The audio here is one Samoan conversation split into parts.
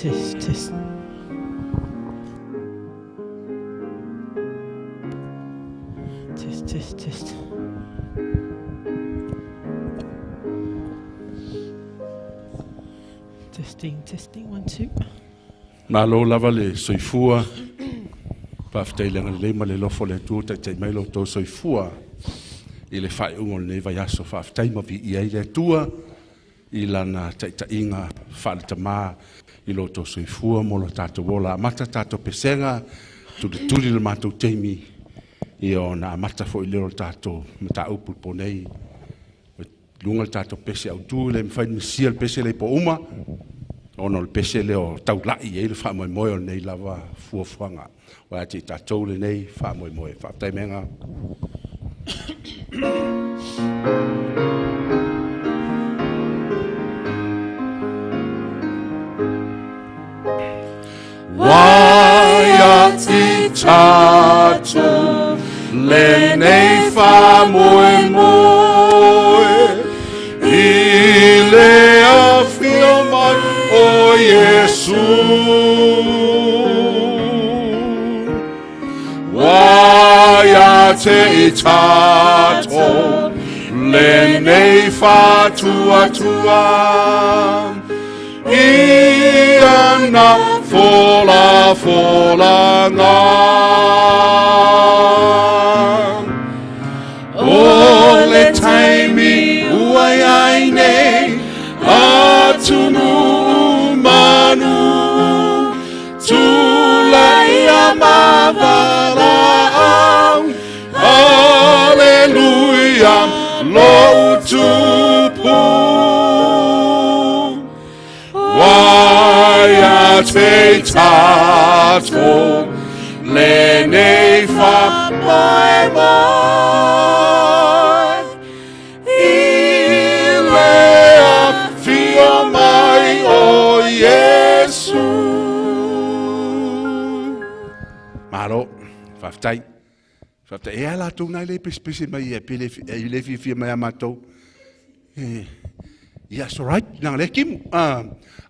Test, test. Test, test, test. Testing, testing, one, two. Malo lava le soifua. Faafetai le agalelei ma le alofa o le Atua ua taitai mai lo outou soifua i le faaiuga o lenei vaiaso. Faafetai ma viia ai le Atua i lana taitaiga faale-tama i lo outou soifua mo lo tatou ola. Amata tatou pesega, tulituli le matou taimi, ia ona amata foi lea o le tatou mataupu i le po nei. Luga le tatou pese autu, le mafai ona misia le pese lea i po uma, ona o le pese lea o taulai i ai le faamoemoe o lenei lava fuafuaga. Ua ia te i tatou lenei faamoemoe. Faafetai mega. Wai i tātou lenei faamoemoe i le afio mai o Iesu. Wai te i tātou lenei whātuatua i ana fola fola ngā. O le taimi ua iai nei atunu manu tulai a mavalaau. Hallelujah, lo tupu. Wai a te tātou lenei faamoemoe i le afio mai o Iesu. Malo, faafetai. Faafetai. E a latou nai le pesepese mai e pe le e le fiafia mai a matou. Yes, all right. Nang le kimu.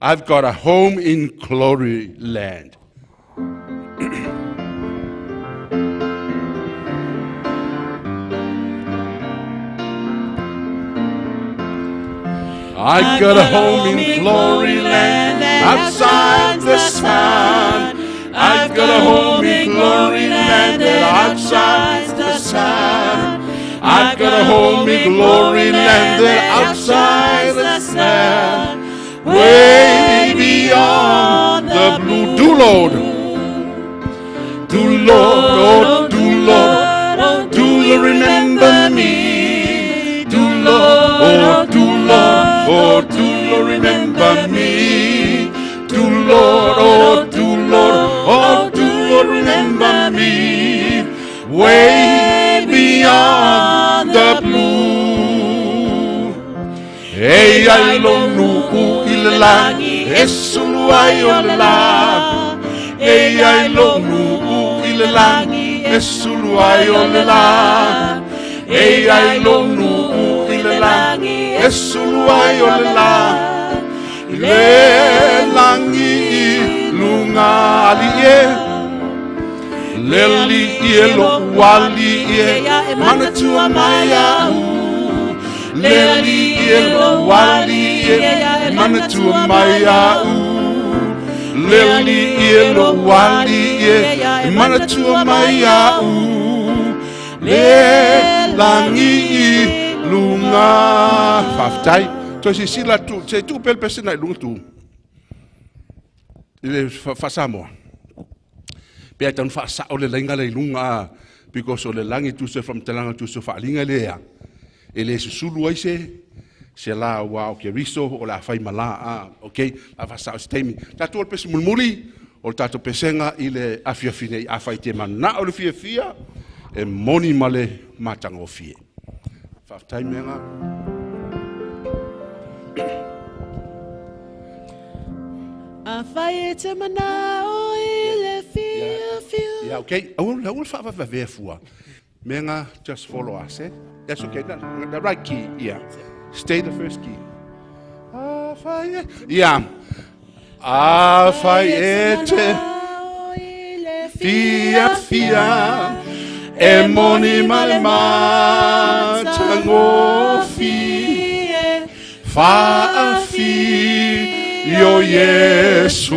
I've got a home in glory land. I got a home in glory land outside the sun. I've got a home in glory land that outshines the sun. I've got a home in glory land that outshines the sun. Way beyond the blue. Do Lord, do Lord, oh do Lord, oh do you remember me? Do Lord, oh do Lord, oh do you remember me? Do Lord, oh do Lord, oh do you remember me? Way beyond the blue. E ai lo nuu i le lagi, e sulu ai o le la. E ai lo nuu i le lagi, e sulu ai o le la. E ai lo nuu i le lagi, e sulu ai o le la. I le langi i lunga ali e. Le li i e lo wali e manatua mai au. Le li i e lo wali e manatua mai au. Le li i e lo wali e manatua mai au. Le langi i lunga. Faafetai. Toe sisila tu, se tu pele pese nai lunga tu. I le faasamoa. Pe ai tau faasao le lainga le i lunga, because o le lagi tusa faamatalaga tusa faaliga lea. E le susulu ai se la ua o ke riso o le a fai ma la. Okay, la faasao se taimi. Tatou o le pese mulimuli o le tatou pesega i le afiafi nei. Afai te manao le fiafia, e moni ma le matagofie. Faafetai mega. Afai e te manao i le fiafia. Yeah, okay. Aua le faavavavea fua. Menga, just follow us, eh? That's okay. The right key, yeah. Stay the first key. Afai e. Yeah. Afai e te fiafia e moni ma le matagofie, faafio Iesu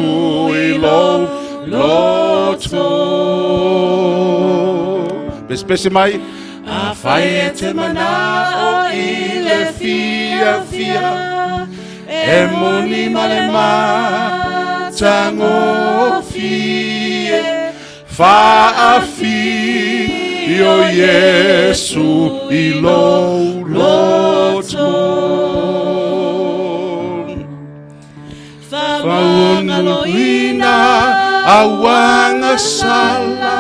i lou loto. Pesepese mai. Afai e te manao i le fiafia e moni ma le matagofie, faafio Iesu i lou loto. Faaunuina auagasala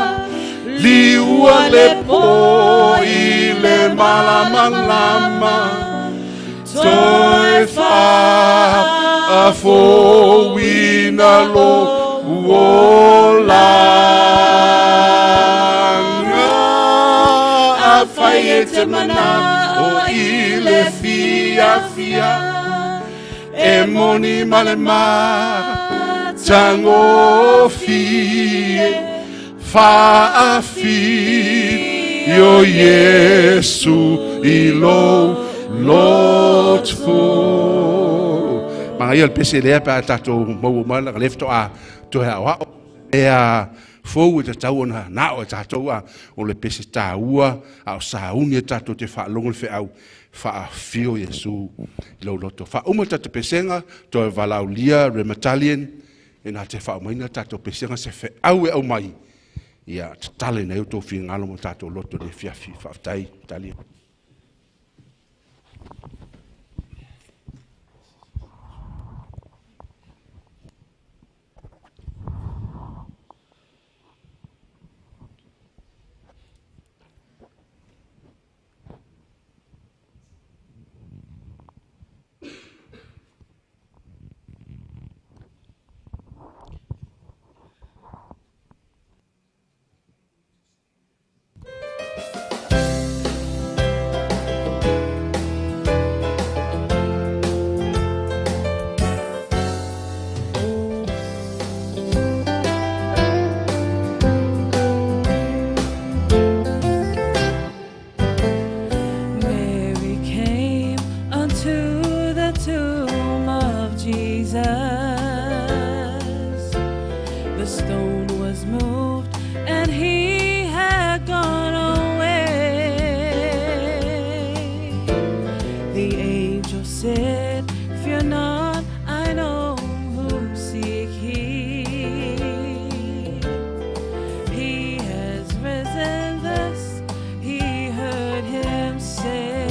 liua le po i le malamalama, toe faafouina lou olaga. Afai e te manao i le fiafia e moni ma le matagofie, faafio Iesu i lou loto. Manaia le pese lea pe a tatou maua mai leaga lea faatoa toe aoao mea fou e tatau ona nao e tatou a o le pese taua a o sauni e tatou te faalogo le feau faafio Iesu i lou loto. Faauma le tatou pesega toe valaaulia Rematalian e na te faaumaina tatou pesega se feau e aumai ia tatala ina ai outou finagalo ma tatou loto i le afiafi. Faafetai Talian. Mary came unto the tomb of Jesus. The stone was moved and he had gone away. The angel said, Fear not, I know whom seek ye. He has risen, thus he heard him say.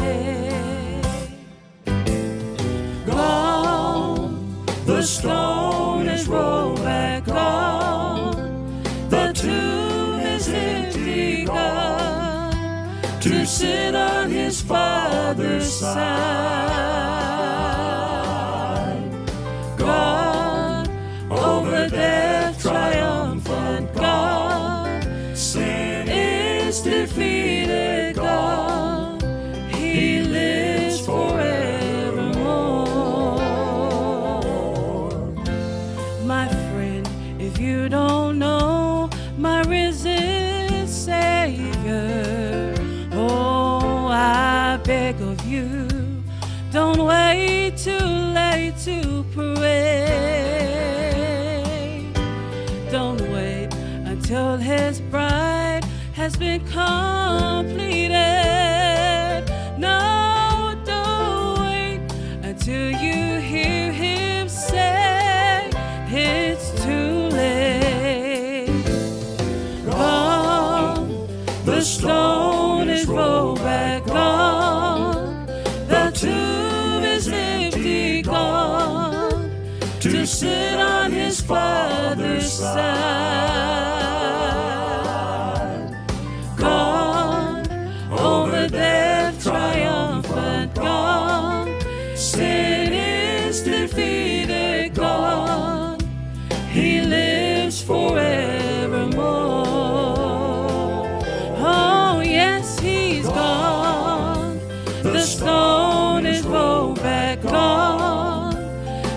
Gone, the stone is rolled back, gone, the tomb is empty, gone, to sit on his Father's side. God, over death triumphant, God, sin is defeated, God, he lives forevermore. My friend, if you don't know my risen Savior, oh, I beg of you, don't wait too late to pray. Don't wait until his bride has been completed. No, don't wait until you hear him say it's too late. Gone, the stone is rolled back, gone, the tomb is empty, gone, to sit on his Father's side. Gone, over death triumphant, gone, sin is defeated, gone, he lives forevermore. Oh, yes, he's gone. The stone is rolled back, gone.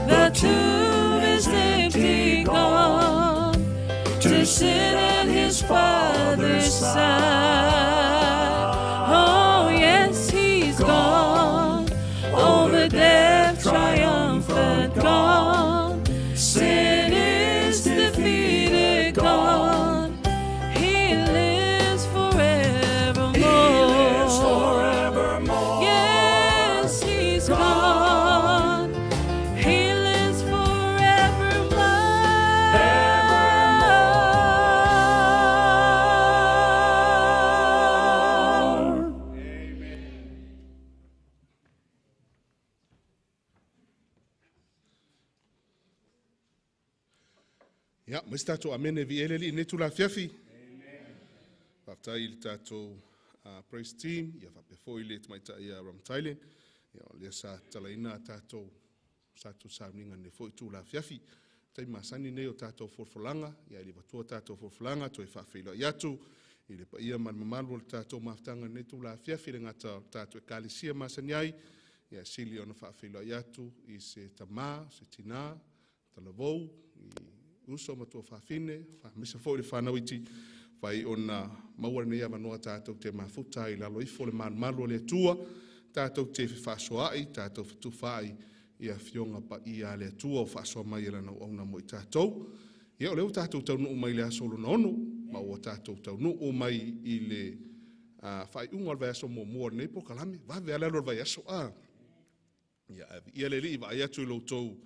The tomb is empty. sit at his Father's side. Oh, yes, he's gone, over death triumphant gone. Sin is defeated, gone. He lives forevermore. He lives forevermore. Yes, he's gone. He lives forevermore. Ia, ma se tatou amene viia ai le Alii i lenei itula afiafi. Faafetai i le tatou praise team, ia faapea foi le tamaitai ia Ram Thailand, ia o lea sa tatalaina a tatou tatou sauniga i lenei foi itula afiafi. Taimi masani nei o tatou folafolaga, ia e le avatua tatou folafolaga, toe faafeiloai atu i le paia ma le mamalu o le tatou mafutaga i lenei itula afiafi, e le gata o le tatou Ekalesia masani ai, ia sili ona faafeiloai atu i se tama, se tina, talavou, i uso ma tuafafine, aemaise foi le fanau iti, fai ona maua lenei avanoa tatou te mafuta ai i lalo ifo o le malumalu o le Atua, tatou te fefaasoaai, tatou fetufaai i afioga paia a le Atua o faasoa mai e Lana auauna mo i tatou. Ia, o lea ua tatou taunuu mai le aso lona 6, ma ua tatou taunuu mai i le faaiuga o le vaiaso muamua o lenei polokalame. Vave lava le alu o le vaiaso. Ia, ae viia le Alii, vaai atu i lo outou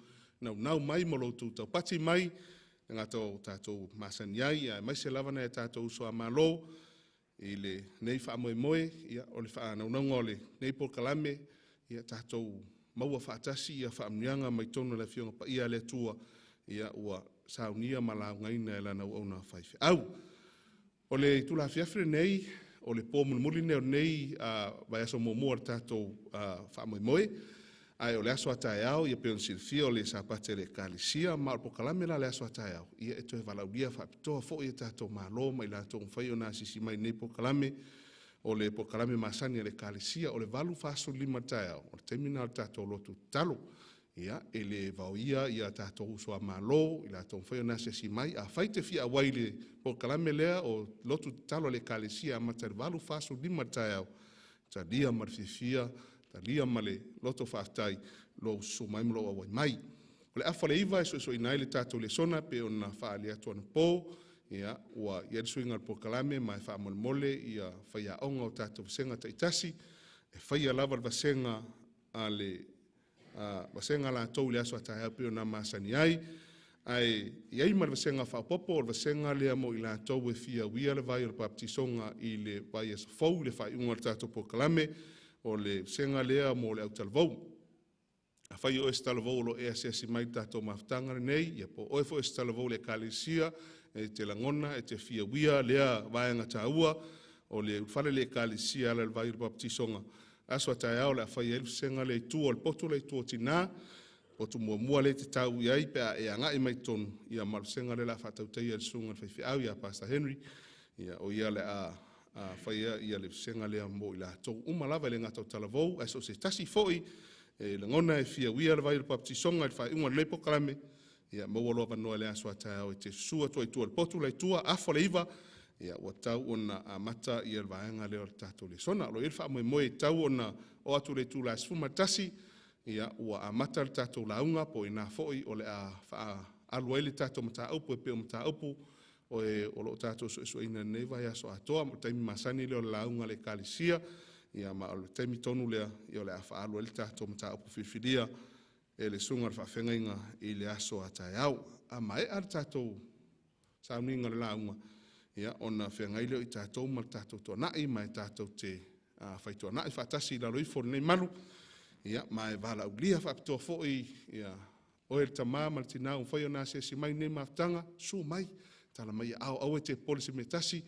naunau mai ma lo outou taupati mai, le gata o tatou masani ai, aemaise lava nai a tatou uso a Malo i lenei faamoemoe, ia, o le faanaunauga o lenei polokalame, ia tatou maua faatasi ia faamanuiaga mai totonu o le Afioga Paia a le Atua, ia, ua saunia ma laugaina e Lana auauna faifeau. O le itula afiafi lenei, o le po mulimuli lenei o lenei vaiaso muamua o le tatou faamoemoe, ae o le aso a taeao, ia pei ona silafia o le Sapate a le Ekalesia, ma o le polokalame la le aso a taeao, ia e toe valaaulia faapitoa foi e tatou malo ma i latou ua mafai ona asiasi mai i lenei polokalame. O le polokalame masani a le Ekalesia, o le 8:45 i le taeao, o le taimi lena o le tatou lotu tatalo. Ia, e le vaoia ia tatou uso a Malo i latou mafai ona asiasi mai. Afai te fia auai i le polokalame lea o lotu tatalo a le Ekalesia amata i le 8:45 i le taeao, talia ma le fiafia, talia ma le loto faafetai lou susu mai ma lou auai mai. O le 8:30 e suesueina ai le tatou lesona pe ona faaali atu anapo, ia, ua i ai le suiga o le polokalame ma e faamolemole ia faiaoga o tatou vasega taitasi, e faia lava le vasega a le vasega latou i le aso a taeao pei ona masani ai, ae i ai ma le vasega faaopoopo, o le vasega lea mo i latou e fia uia le vai o le baptisoga i le vaiaso fou i le faaiuga o le tatou polokalame, o le vasega lea mo le autalavou. Afai o oe se talavou o lo o e asiasi mai i le tatou mafutaga lenei, ia po o oe foi o se talavou i le Ekalesia, e te lagona, e te fia uia lea vaega taua, o le ulufale i le Ekalesia e ala i le vai o le baptisoga, aso a taeao o le a fai ai le vasega lea i tua o le potu lea i tua o tina, potu muamua lea te tau i ai pe a e agai mai totonu, ia ma le vasega lea o le a faatautaia e le susuga i le faifeau ia Pastor Henry, ia o ia o le a faia ia le vasega lea mo i latou uma lava e le gata o talavou, ae so o se tasi foi e lagona e fia uia le vai o le baptisoga i le faaiuga o lenei polokalame, ia maua loa avanoa i le aso a taeao e te susu atu ai i tua i le potu la i tua, 8:30, ia ua tau ona amata ia le vaega lea o le tatou lesona. O lo o i ai le faamoemoe e tau ona o atu i le itula 11, ia ua amata le tatou lauga, po o ina foi o le a faaalu ai le tatou mataupu e pei o mataupu o lo o tatou suesueina i lenei vaiaso atoa, mo le taimi masani lea o le lauga a le Ekalesia, ia ma o le taimi tonu lea, ia o le a faaalu ai le tatou mataupu filifilia e le susuga i le faafeagaiga i le aso a taeao. A maea le tatou sauniga o le lauga, ia ona feagai lea o i tatou ma le tatou toanai, ma e tatou te faitoanai faatasi i lalo ifo o lenei malu, ia ma e valaaulia faapitoa foi ia oe le tama ma le tina ua mafai ona asiasi mai i lenei mafutaga, susu mai, tala mai aao, aua e te popole i se mea tasi,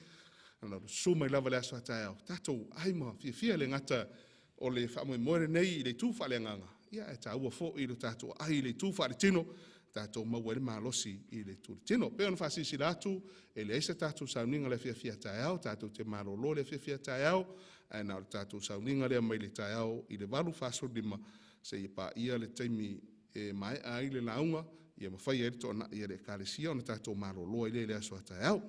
susu mai lava le aso a taeao, tatou ai ma fiafia le gata o le faamoemoe lenei i le itu faaleagaga, ia ae taua foi le tatou ai i le itu faaletino, tatou maua ai le malosi i le itu letino. Pe ona faasilasila atu, e leai se tatou sauniga le afiafi a taeao, tatou te malolo le afiafi a taeao, ae na o le tatou sauniga lea mai le taeao i le 8:45 seia paia le taimi e maea ai le lauga, Ia mafai ai le toanai a le Ekalesia ona tatou malolo ai lea i le aso a taeao.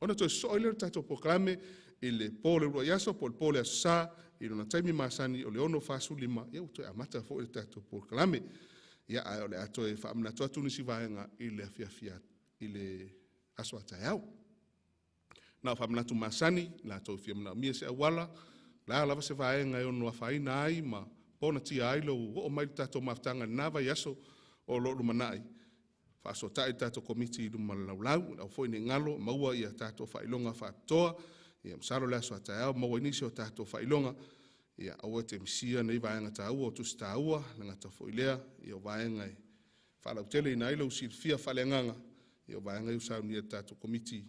Ona toe sosoo ai lea o le tatou polokalame i le po o le uluai aso po o le po o le Aso Sa i lona taimi masani o le 6:45, ia ua toe amata foi le tatou polokalame. Ia, ae o le a toe faamanatu atu nisi vaega i le afiafi i le aso a taeao. Na o faamanatu masani, latou fia manaomia se auala, le a lava se vaega e ono afaina ai ma ponatia ai lou oo mai i le tatou mafutaga i lena vaiaso o lo o lumanai, faasootai le tatou komiti i luma o le laulau. Aua foi ne i galo, maua ia tatou faailoga faapitoa, ia masalo le aso a taeao maua ai nisi o tatou faailoga, ia aua e te misia nei vaega taua o tusi taua, le gata foi lea, ia o vaega e faalauteleina ai lou silafia faaleagaga, ia o vaega ia ua saunia e le tatou komiti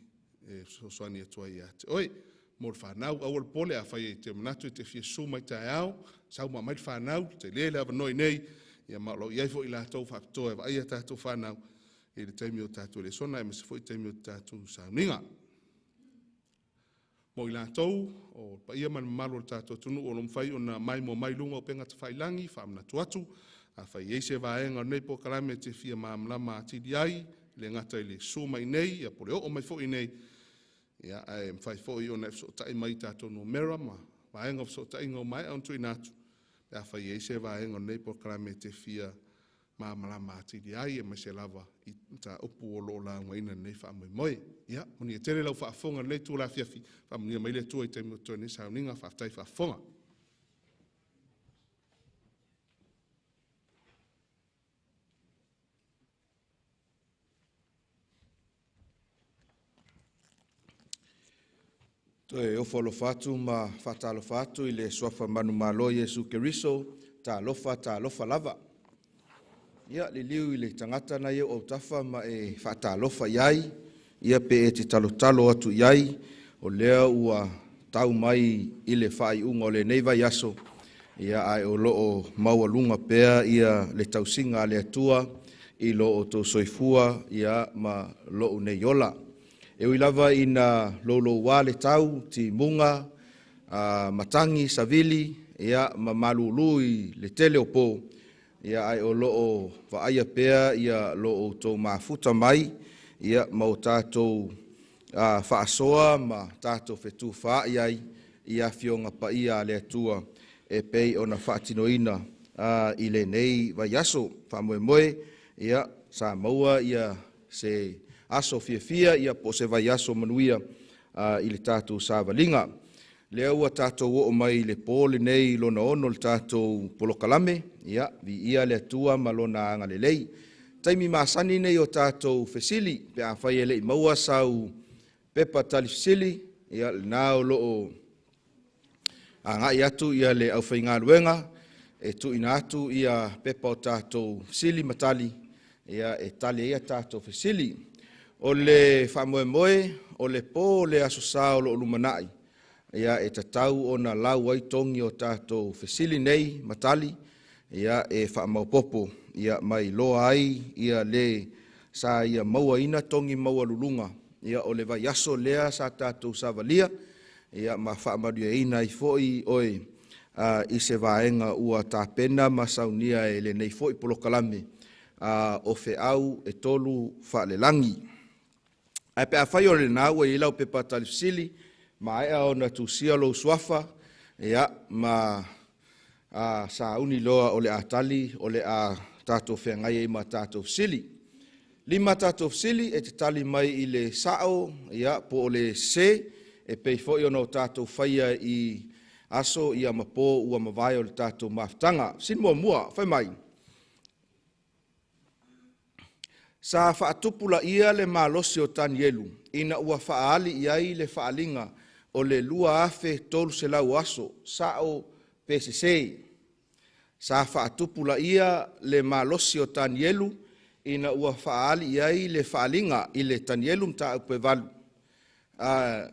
e fesoasoani atu ai ia te oe. Mo le fanau, aua le popole, afai e te manatu e te fia susu mai taeao, sau ma aumai le fanau, tele le avanoa i inei, ia ma o lo o i ai foi latou faapitoa e vaaia tatou fanau i le taimi o tatou lesona aemaise foi taimi o tatou sauniga. Mo i latou o le paia ma le mamalu o le tatou atunuu o lo o mafai ona maimoa mai luga o upega tafailagi, faamanatu atu, afai e i ai se vaega o lenei polokalame e te fia malamalama atili ai, le gata i le susu mai nei, ia po o le oo mai foi nei, ia, ae mafai foi ona e fesootai mai i tatou numera ma vaega o fesootaiga ua maea ona tuuina atu, pe afai e i ai se vaega o lenei polokalame e te fia malamalama atili ai, aemaise lava i mataupu o lo o laugaina i lenei faamoemoe. Ia, manuia tele lau faafofoga i lenei itula afiafi, faamanuia mai le Atua i taimi o totoe o lenei sauniga, faafetai faafofoga. Toe ofo alofa atu ma faatalofa atu i le suafa manumalo Iesu Keriso, talofa, talofa lava. Ia, liliu i le tagata na i ou autafa ma e faatalofa i ai, ia pe e te talotalo atu i ai, o lea ua tau mai i le faaiuga o lenei vaiaso, ia ae o lo o maualuga pea ia le tausiga a le Atua i lo outou soifua ia ma lou nei ola. E ui lava ina louloua le tau, timuga, matagi, savili, ia, ma malulu i le tele o po, ia, ae o lo o vaaia pea ia lo outou mafuta mai, ia, ma o tatou faasoa ma tatou fetufaai ai i afioga paia a le Atua e pei ona faatinoina i lenei vaiaso. Faamoemoe, ia, sa maua ia se aso fiafia ia po o se vaiaso manuia i le tatou savaliga. Lea ua tatou oo mai i le po lenei lona 6 le tatou polokalame, ia, viia le Atua ma lona agalelei. Taimi masani nei o tatou fesili, pe afai e le i maua sau pepa tali fesili, ia lena o lo o agai atu ia le aufaigaluega e tuuina atu ia pepa o tatou fesili ma tali, ia e tali ai a tatou fesili. O le faamoemoe o le po o le Aso Sa o lo o lumanai, ia e tatau ona lau ai togi o tatou fesili nei ma tali, ia e faamaopopo ia ma iloa ai ia le sa ia mauaina togi maualuluga, ia o le vaiaso lea sa tatou savalia, ia ma faamanuiaina ai foi oe i se vaega ua tapena ma saunia e lenei foi polokalame o Feau e Tolu Faalelagi. Ae pe afai o lena ua i ai lau pepa tali fesili, maea ona tusia lou suafa, ia, ma sauni loa o le a tali, o le a tatou feagai ai ma tatou fesili. 5 tatou fesili e te tali mai i le sao, ia, po o le sese, e pei foi ona o tatou faia i aso ia ma po ua mavae o le tatou mafutaga. Fesili muamua, fai mai, sa faatupulaia le malosi o Tanielu ina ua faaali i ai le faaaliga o le 2300 aso, sao pe sese? Sa faatupulaia le malosi o Tanielu ina ua faaali i ai le faaaliga i le Tanielu mataupu e 8,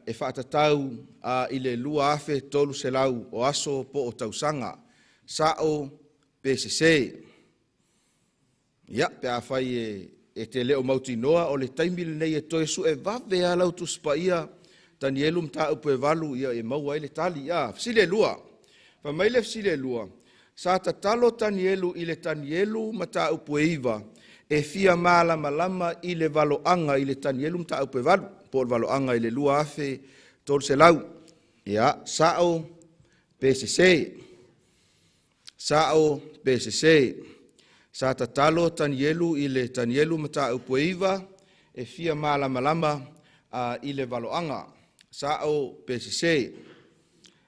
e faatatau i le 2300 o aso po o tausaga, sao pe sese? Ia, pe afai e te le o mautinoa, o le taimi lenei e toe sue vave lava lau Tusi Paia, Tanielu mataupu e 8, ia e maua ai le tali. Fesili e 2. Fai mai le fesili e 2, sa tatalo Tanielu i le Tanielu mataupu e 9, E fia malamalama i le valoaga i le Tanielu mataupu e 8, po o le valoaga i le 2300. Ia, sa'o pe sese? Sa'o pe sese? Sa tatalo Tanielu i le Tanielu mataupu e 9 e fia malamalama i le valoaga. Sa'o pe sese?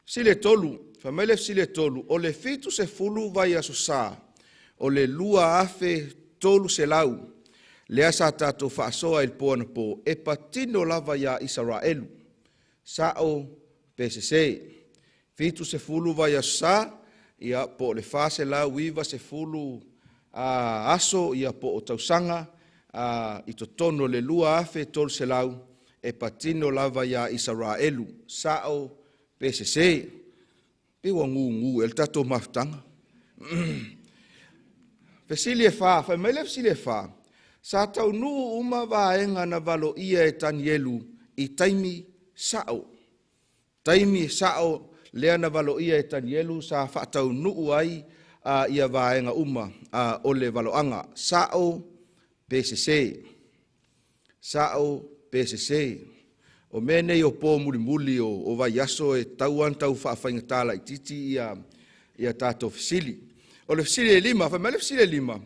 Fesili e 3, fai mai le fesili e 3, o le 70 vaiaso sa o le 2300 lea sa tatou faasoa i le po anapo e patino lava iā Isaraelu. Sa'o pe sese? 70 vaiaso sa, ia po o le 490 aso, ia po o tausaga i totonu o le 2300 e patino lava iā Isaraelu. Sa'o pe sese? Pe ua gugu ea le tatou mafutaga? Fesili e 4, fai mai le fesili e 4, sa taunuu uma vaega na valoia e Tanielu i taimi sa'o. Taimi sa'o lea na valoia e Tanielu sa faataunuu ai ia vaega uma o le valoaga. Sa'o pe sese? Sa'o pe sese? O mea nei o po mulimuli o vaiaso e tatau ona tau faafaigata laitiiti ia tatou fesili. O le fesili e 5, fai mai le fesili e 5,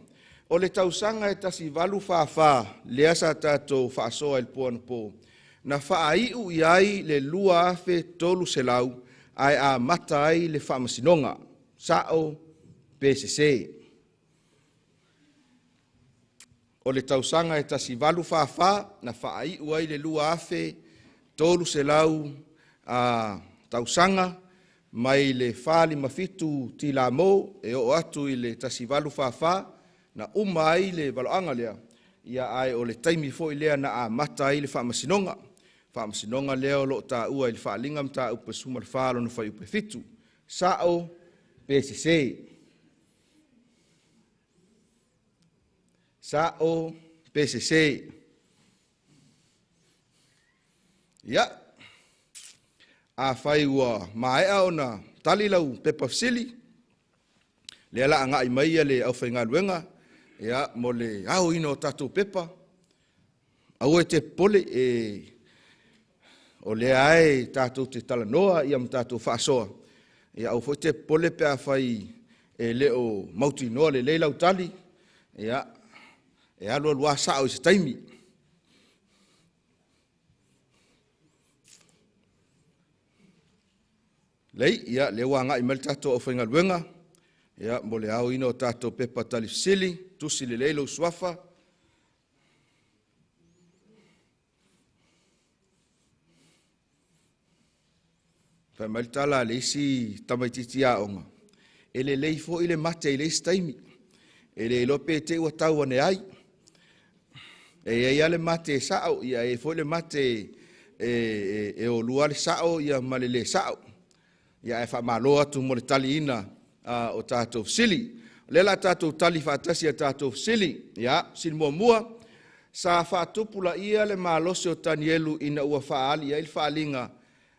o le tausaga e 1844 lea sa tatou faasoa i le po anapo, na faaiu i ai le 2300 ae amata ai le faamasinoga. Sa'o pe sese? O le tausaga e 1844 na faaiu ai le 2300 tausaga mai le 457 Tilamo e oo atu i le 1844 na uma ai le valoaga lea, ia ae o le taimi foi lea na amata ai le faamasinoga. Faamasinoga lea o lo o taua i le Faaaliga mataupu e 14 lona fuaiupu e 7. Sa'o pe sese? Sa'o pe sese? Ia, afai ua maea ona tali lau pepa fesili, lea la agai mai le aufaigaluega, ia, mo le aoina o tatou pepa, aua e te popole, o lea lava e tatou te talanoa ma tatou faasoa, ia aua foi e te popole pe afai e le o mautinoa lelei lau tali, ia, e alu alu lava sa'o i se taimi. Lelei, ia, lea ua agai mai le tatou aufaigaluega, ia, mo le aoina o tatou pepa tali fesili, tusi lelei lou suafa. Fai mai le tala a le isi tamaitiiti aoga, e lelei foi le mate i le isi taimi, e le iloa pe te i ua tau ane ai. E i ai lava le mate e sa'o, ia e i ai foi le mate e olua le sa'o ma le le sa'o. Ia ae faamalo atu mo le taliina o tatou fesili. O lea o le a tatou tali faatasi i a tatou fesili. Ia, fesili muamua, sa faatupulaia le malosi o Tanielu ina ua faaali ai le faaaliga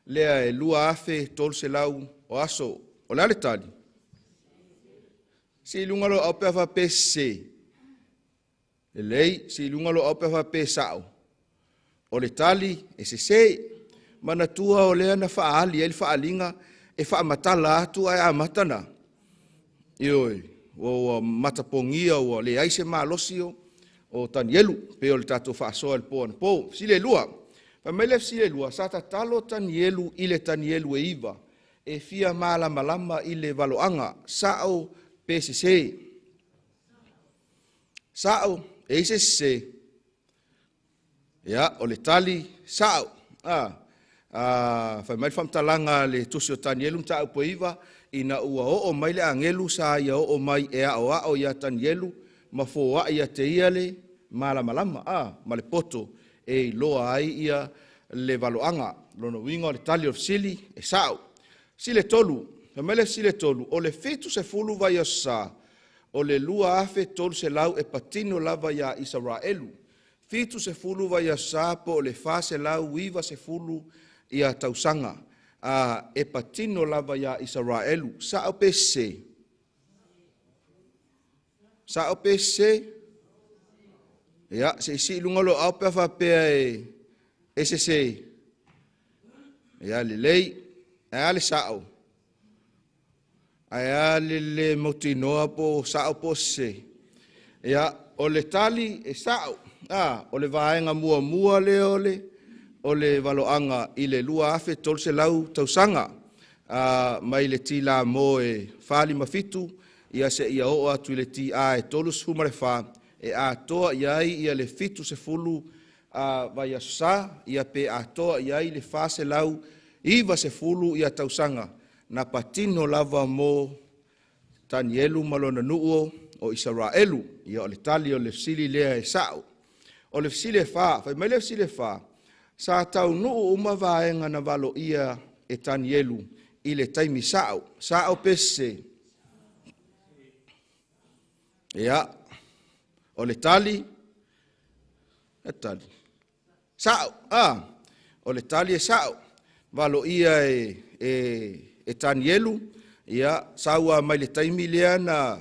lea e 2300 o aso. O le a le tali? Sii i luga lou aao pe a faapea e sese. Lelei, sii i luga lou aao pe a faapea e sa'o. O le tali e sese. Manatua o lea na faaali ai le faaaliga e faamatala atu ae amata na. Ioe, ua matapogia ua leai se malosi o Tanielu, pei o le tatou faasoa i le po anapo. Fesili e 2, fai mai le fesili e 2, sa tatalo Tanielu i le Tanielu e 9 e fia malamalama i le valoaga. Sa'o pe sese? Sa'o, e i se sese? Ia, o le tali, sa'o. Fai mai le faamatalaga a le tusi o Tanielu mataupu e 9, ina ua oo mai le agelu sa ia oo mai e aoao ia Tanielu ma foai ia te ia le malamalama ma le poto e iloa ai ia le valoaga. Lona uiga o le tali o le fesili e sa'o. Fesili e 3, fai mai le fesili e 3, o le 70 vaiaso sa o le 2300 e patino lava iā Isaraelu. 70 vaiaso sa po o le 490 ia tausaga e patino lava iā Isaraelu. Sa'o pe sese? Sa'o pe sese? Ia, se i sii i luga lou aao pe a faapea e sese. Ia lelei. Ae a le sao? Ae a le le mautinoa po o sao po o sese? Ia, o le tali e sao. O le vaega muamua lea o le valoaga i le 2300 tausaga mai le tilamo e 457 ia seia oo atu i le TA e 34 e atoa i ai ia le 70 vaiaso sa, ia pe atoa i ai le 490 ia tausaga na patino lava mo Tanielu ma lona nuu o Isaraelu. Ia o le tali o le fesili lea e sao. O le fesili e 4, fai mai le fesili e 4, sa taunuu uma vaega na valoia e Tanielu i le taimi sao. Sao pe sese? Ia, o le tali, e tali. Sao, o le tali e sao. Valoia e Tanielu, ia, saua mai le taimi lea na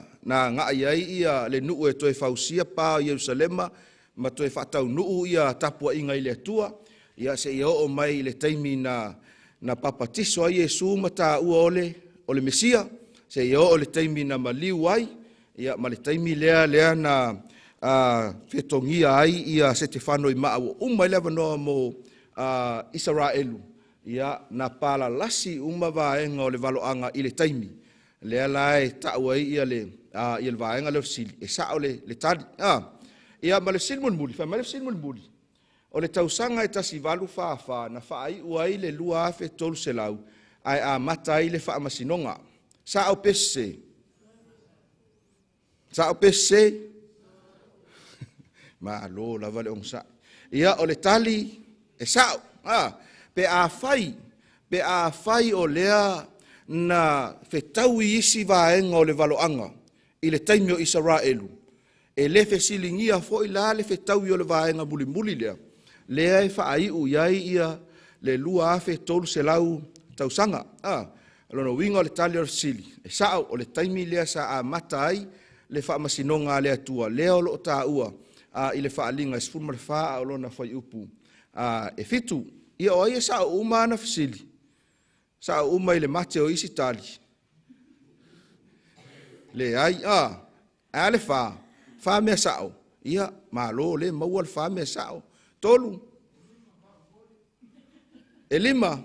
agai ai ia le nuu e toe fausia pa o Ierusalema ma toe faataunuu ia tapuaiga i le Atua, ia seia oo mai i le taimi na papatiso ai Iesu ma taua o le Mesia, seia oo i le taimi na maliu ai, ia, ma le taimi lea na fetogia ai ia Setefano i maa ua uma ai le avanoa mo Isaraelu, ia, na palalasi uma vaega o le valoaga i le taimi. Lea la e tau ai ia le vaega lea o le fesili, e sao le tali. Ia, ma le fesili mulimuli, fai mai le fesili mulimuli, o le tausaga e 1844 na faaiu ai le 2300 ae amata ai le faamasinoga. Sao pe sese? Sao pe sese? Malo lava le onosai. Ia, o le tali e sao. Pe afai o lea na fetaui isi vaega o le valoaga i le taimi o Isaraelu, e le fesiligia foi la le fetaui o le vaega mulimuli lea, lea e faaiu i ai ia le 2300 tausaga. O lona uiga o le tali o le fesili, e sao, o le taimi lea sa amata ai le faamasinoga a le Atua, lea o lo o taua i le faaaliga e 14 a o lona fuaiupu e 7. Ia o ai e sao uma ana fesili? Sao uma i le mate o isi tali? Leai. A le 4? 4 mea sao. Ia, malo le maua le 4 mea sao. 3. E 5.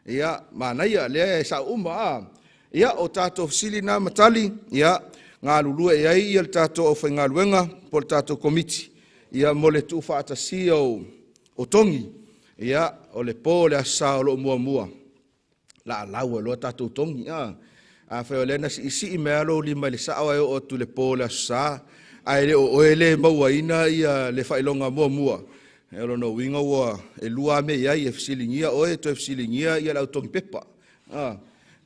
Ia, manaia, lea e sao uma. Ia, o tatou fesili na matali, ia, galulue i ai ia le tatou aufaigaluega po o le tatou komiti, ia, mo le tuufaatasia o togi. Ia, o le po o le aso sa o lo o muamua, laalau ai loa tatou togi. Afai o lea na siisii mai lou lima i le sao ae oo atu le po o le aso sa, ae le o oe le mauaina ia le faailoga muamua, o lona uiga ua e lua mea i ai, e fesiligia oe, toe fesiligia ia le autogi pepa.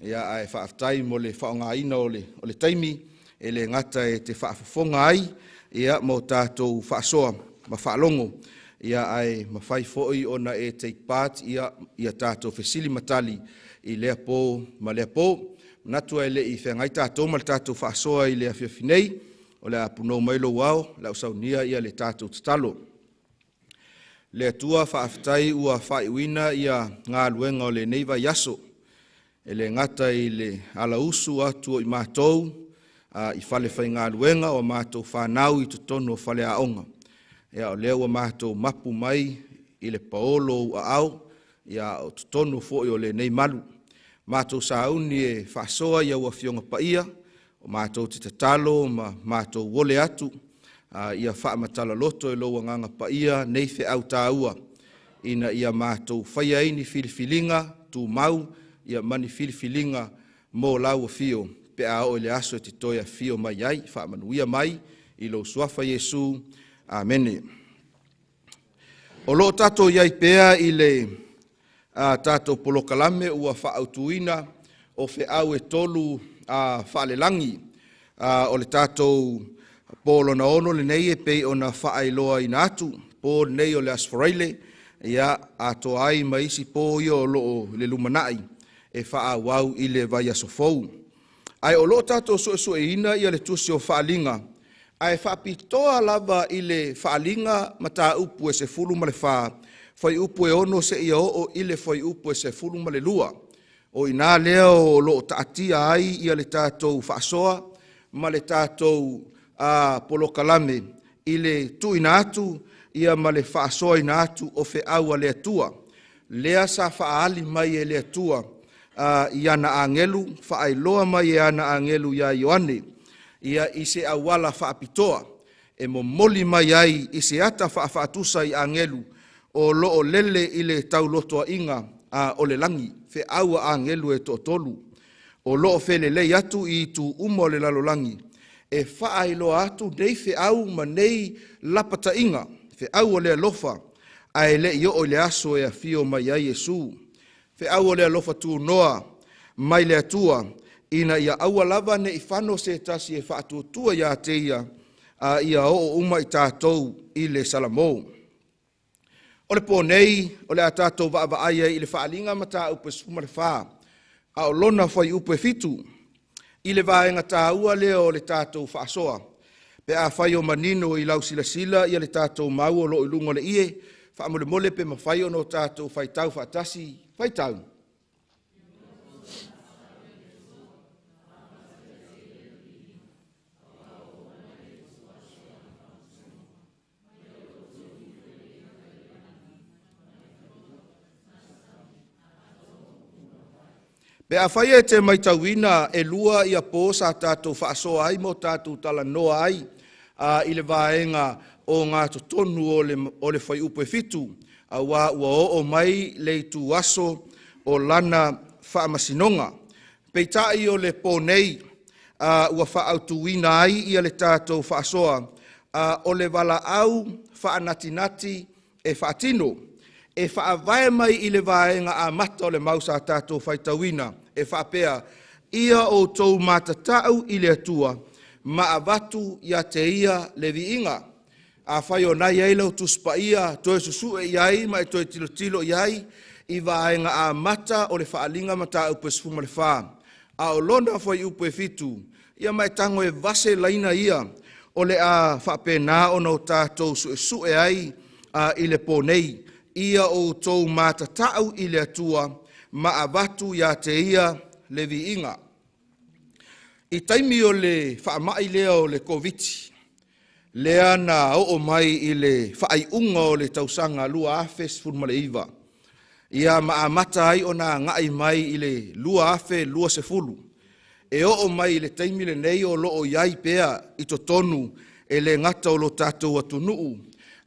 Ia, ae faafetai mo le faaaogaina o le taimi, e le gata e te faafofoga ai, ia, mo tatou faasoa ma faalogo, ia, ae mafai foi ona e take part, ia, ia tatou fesili matali i lea po ma lea po. Manatu e le i feagai tatou ma le tatou faasoa i le afiafi nei, o le a punou mai lou ao, le au saunia ia le tatou tatalo. Le Atua faafetai ua faaiuina ia galuega o lenei vaiaso. E le gata i le alausu atu o i matou i fale faigaluega o matou whanau i totonu o fale aoga. Ia, o lea ua matou mapu mai i le paolo ua au, ia o totonu foi o lenei malu. Matou sauni e faasoa ia ua fioga paia, o matou te tatalo ma matou ole atu, ia faamatala loto e lou agaga paia nei feau tāua, ina ia matou faia ai ni filifiliga tumau, ia ma ni filifiliga mo lau afio, pe a oo i le aso e te toe afio mai ai, faamanuia mai i lou suafa Iesu. Amene. O loo tatou iai pea i le tatou polokalame ua faautuina o feau e tolu faalelagi. O le tatou po lona 6 lenei e pei ona faailoaina atu, po lenei o le Aso Faraile, ia atoa ai ma isi po ia o loo le lumanai e faaauau i le vaiaso fou. Ae o loo tatou suesueina ia le tusi o Faaaliga Ae faapitoa lava i le Faaaliga mataupu e 14, fuaiupu e 6 seia oo i le fuaiupu e 12. O i ina lea o lo o taatia ai le tatou faasoa ma le tatou polokalame i le tuuina atu ma le faasoaina atu o feau a le Atua, lea sa faaali mai e le Atua i ana agelu, faailoa mai e ana agelu ia Ioane i se auala faapitoa e momoli mai ai i se ata faafaatusa i agelu o lo o lele i le taulotoaiga o le lagi, feau a agelu e toatolu o lo o felelei atu i itu uma o le lalolagi e faailoa atu nei feau ma nei lapataiga, feau o le alofa, ae le i oo i le aso e afio mai ai Iesu. Feau o le alofa tunoa mai le Atua ina ia aua lava ne i fano se tasi e faatuatua ia te ia, a ia oo uma i tatou i le salamo. O le po nei, o le a tatou vaavaai ai i le Faaaliga mataupu e 14, a o lona fuaiupu e 7, i le vaega taua lea o le tatou faasoa, pe afai o manino i lau silasila le tatou mau o lo o i luga o le ie, faamolemole pe mafai ona tatou faitau faatasi. Faitau. Pe afai e te matauina e lua po sa tatou faasoa ai ma o tatou talanoa ai i le vaega ogatotonu o le fuaiupu e 7, aua ua oo mai le ituaso o lana faamasinoga. Peitai o le po nei, ua faaautuina ai le tatou faasoa, o le valaau faanatinati e faatino, e faavae mai i le vaega amata o le mau sa tatou faitauina e faapea, “Ia outou matatau i le Atua ma avatu ia te Ia le viiga.” Afai o lena e i ai lau Tusi Paia, toe susue i ai ma e toe tilotilo i ai i vaega amata o le Faaaliga mataupu e 14, a o lona fuaiupu e 7, ia ma e tago e vase laina ia o le a faapena ona o tatou suesue ai i le po nei. Ia outou matatau i le Atua ma avatu ia te Ia le viiga. I taimi o le faamai lea o le Koviti-19, lea na oo mai i le faaiuga o le tausaga 2019, ia ma amata ai ona agai mai i le 2020, e oo mai i le taimi lenei o lo o i ai pea i totonu, e le gata o lo tatou atunuu,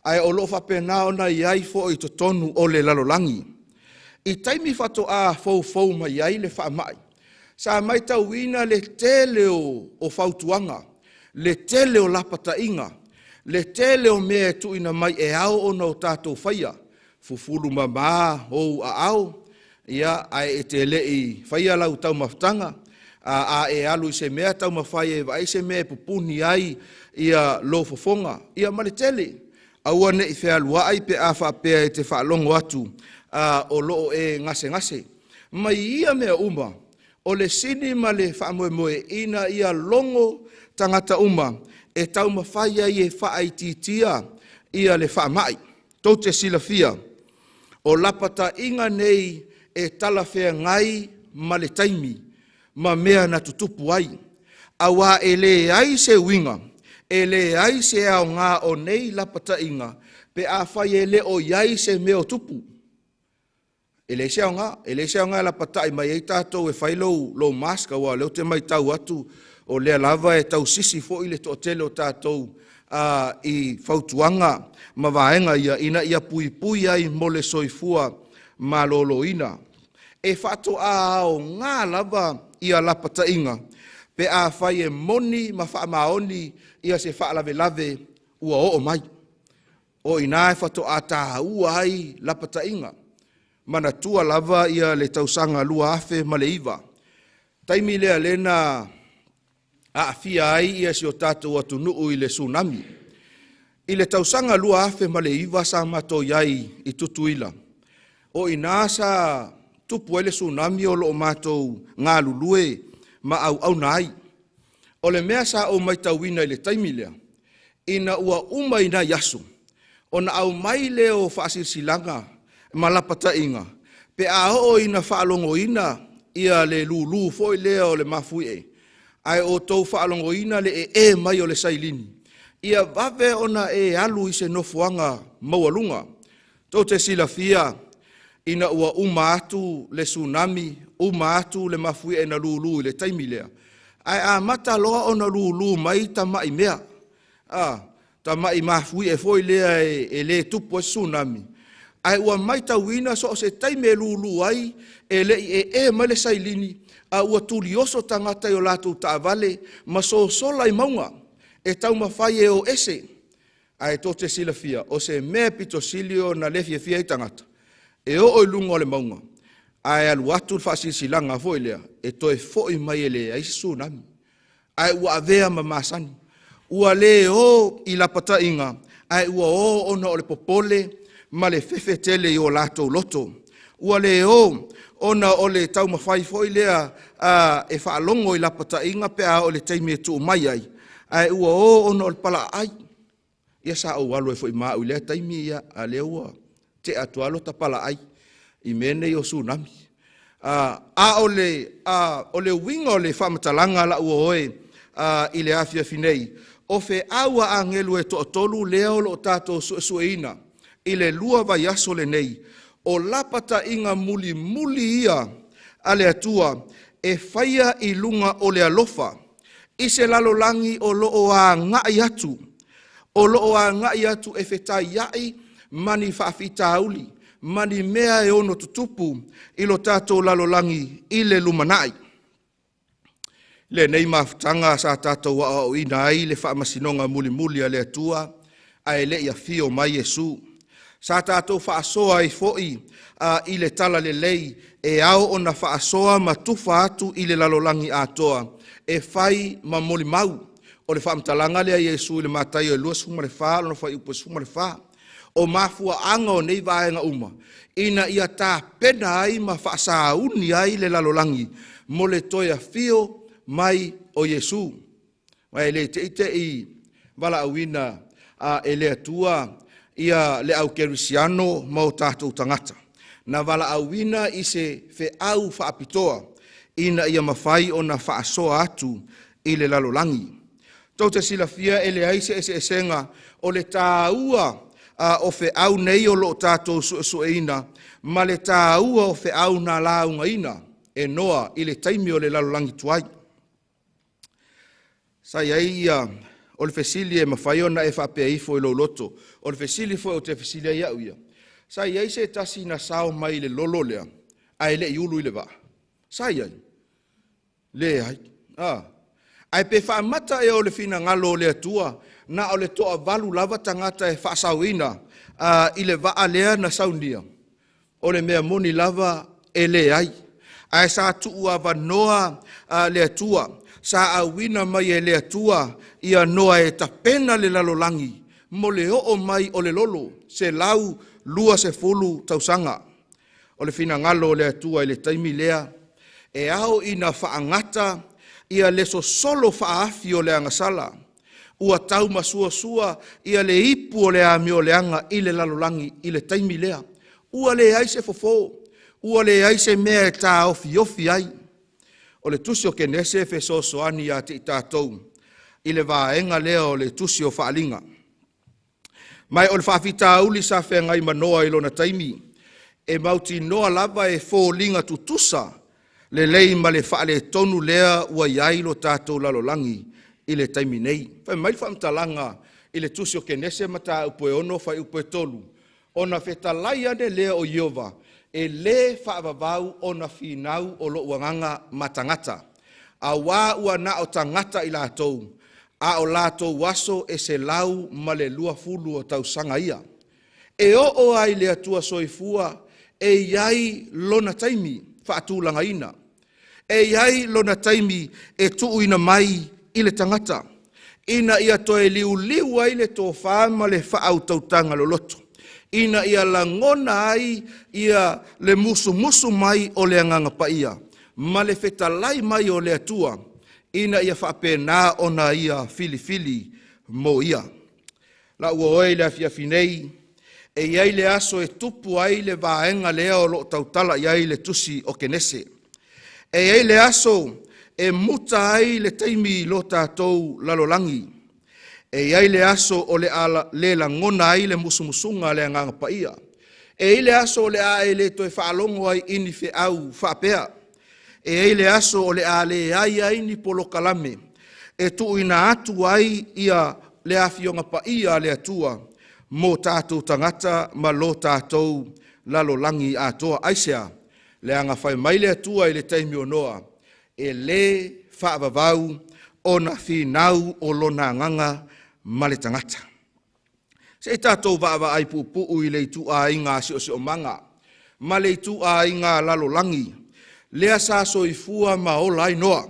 ae o lo o faapena ona i ai foi i totonu o le lalolagi. I taimi faatoa foufou mai ai le faamai, sa matauina le tele o fautuaga, le tele o lapataiga, le tele o mea e tuuina mai e ao ona tatou faia, fufulu mama ou aao ae e te le i faia lau taumafataga. A e alu i se mea, taumafai e vaai se mea e pupuni ai lou fofoga, ia ma le tele. Aua ne i fealuai pe a faapea e te faalogo atu o lo o e gasegase. Ma i ia mea uma, o le sini ma le faamoemoe ina ia logo tagata uma e taumafai ai e faaitiitia le faamai. Tou te silafia, o lapataiga nei e talafeagai ma le taimi ma mea na tutupu ai, aua e leai se uiga, e leai se aoga o nei lapataiga pe afai e le o i ai se mea o tupu. E leai se aoga. E leai se aoga e lapatai mai ai tatou e fai lou mask, aua o lea ou te matau atu o lea lava e tausisi foi le toatele o tatou i fautuaga ma vaega ia ina ia puipui ai mo le soifua maloloina. E faatoa aoga lava ia lapataiga pe afai e moni ma faamaoni se faalavelave ua oo mai. O i ina e faatoa taua ai lapataiga. Manatua lava le tausaga 2009, taimi lea na aafia ai si o tatou atunuu i le Tsunami. I le tausaga 2009 sa matou i ai i Tutuila, o i ina sa tupu ai le Tsunami o lo o matou galulue ma auauna ai. O le mea sa ou matauina i le taimi lea, Ina ua uma i nai aso, ona aumai lea o faasilasilaga ma lapataiga pe a oo ina faalogoina ia le lūlū foi lea o le mafuie, ae outou faalogoina le ee mai o le sailini, ia vave ona e alu i se nofoaga maualuga. Tou te silafia ina ua uma atu le Tsunami, uma atu le mafuie na lulu i le taimi lea, ae amata loa ona lulu mai tamai mea, tamai mafuie foi lea e le tupu ai se tsunami, ae ua matauina so o se taimi e lulu ai, e le i ee mai le sailini, a ua tulioso tagata i o latou taavale ma sosola i mauga e taumafai e o ese. Ae tou te silafia, o se mea e pito sili ona le fiafia ai tagata, e oo i luga o le mauga ae alu atu le faasilasilaga foi lea e toe foi mai e leai se tsunami, ae ua avea ma masani. Ua le o i lapataiga, ae ua o ona o le popole ma le fefe tele i o latou loto. Ua le o ona o le taumafai foi lea e faalogo i lapataiga pe a oo i le taimi e tuu mai ai, ae ua o ona o le palaai. Ia sa ou alu ai foi ma au i lea taimi, a o lea ua tea atu lava lota palaai i mea nei o tsunami. A o le uiga o le faamatalaga lau o oe i le afiafi nei, o feau a agelu e toatolu lea o lo o tatou suesueina i le 2 vaiaso lenei, o lapataiga mulimuli ia a le Atua e faia i luga o le alofa i se lalolagi o lo o agai atu, o lo o agai atu e fetaiai ma ni faafitauli ma ni mea e ono tutupu i lo tatou lalolagi i le lumanai. Lenei mafutaga sa tatou aoaoina ai le faamasinoga mulimuli a le Atua ae le i afio mai Iesu. Sa tatou faasoa ai foi i le talalelei e ao ona faasoa ma tufa atu i le lalolagi atoa e fai ma molimau. O le faamatalaga lea a Iesu i le Mataio 24 lona fuaiupu e 14. O mafuaaga o nei vaega uma, ina ia tapena ai ma faasauni ai le lalolagi mo le toe afio mai o Iesu. Aua e le te i te i valaauina e le Atua le au kerisiano ma o tatou tagata, na valaauina i se feau faapitoa ina ia mafai ona faasoa atu i le lalolagi. Tou te silafia e leai se eseesega o le taua o feau nei o lo o tatou suesueina ma le taua o feau na laugaina e Noa i le taimi o le lalolagi tuai. Sa i ai ia, o le fesili e mafai ona e faapea ifo i lou loto, o le fesili foi ou te fesili ai au ia, sa i ai se tasi na sao mai i le lolo lea ae le i ulu i le vaa? Sa i ai? Leai. Ae pe faamata ea o le finagalo o le Atua na o le toavalu lava tagata e faasaoina i le vaa lea na saunia? O le mea moni lava e leai. Ae sa tuuavanoa le Atua, sa auina mai e le Atua ia Noa e tapena le lalolagi mo le oo mai o le lolo, 120 tausaga. O le finagalo o le Atua i le taimi lea, e ao ina faagata ia le sosolo faaafi o le agasala ua taumasuasua le ipu o le amioleaga i le lalolagi i le taimi lea. Ua leai se fofo, ua leai se mea e taofiofi ai. O le tusi o Kenese e fesoasoani ia te i tatou i le vaega lea o le tusi o Faaaliga. Ma o le faafitauli sa feagai ma Noa i lona taimi, e mautinoa lava e foliga tutusa lelei ma le faaletonu lea ua i ai lo tatou lalolagi i le taimi nei. Fai mai le faamatalaga i le tusi o Kenese mataupu e 6 fuaiupu e 3, ona fetalai ane lea o Ieova, e lē faavavau ona finau o lou agaga ma tagata, auā ua na o tagata i latou, a o latou aso e 120 o tausaga ia. E oo lava i le Atua Soifua e i ai lona taimi faatulagaina, e i ai lona taimi e tuuina mai i le tagata ina ia toe liuliu ai le tofa ma le faautautaga loloto, ina ia lagona ai ia le musumusu mai o le Agaga Paia ma le fetalai mai o le Atua, ina ia faapena ona ia filifili mo ia. Lau ua oe i le afiafi nei, e i ai le aso e tupu ai le vaega lea o loo tautala i ai le tusi o Kenese. E i ai le aso e muta ai le taimi i lo tatou lalolagi. E i ai le aso o le a le lagona ai le musumusuga a le Agaga Paia. E i ai le aso o le a e le toe faalogo ai i ni feau faapea. E i ai le aso o le a leai ai ni polokalame e tuuina atu ai ia le Afioga Paia a le Atua mo tatou tagata ma lo tatou lalolagi atoa. Aisea? Leaga fai mai le Atua i le taimi o Noa, e lē faavavau ona finau o Lona Agaga ma le tagata. Se i tatou vaavaai puupuu i le ituaiga siosiomaga ma le ituaiga lalolagi lea sa soifua ma ola ai Noa.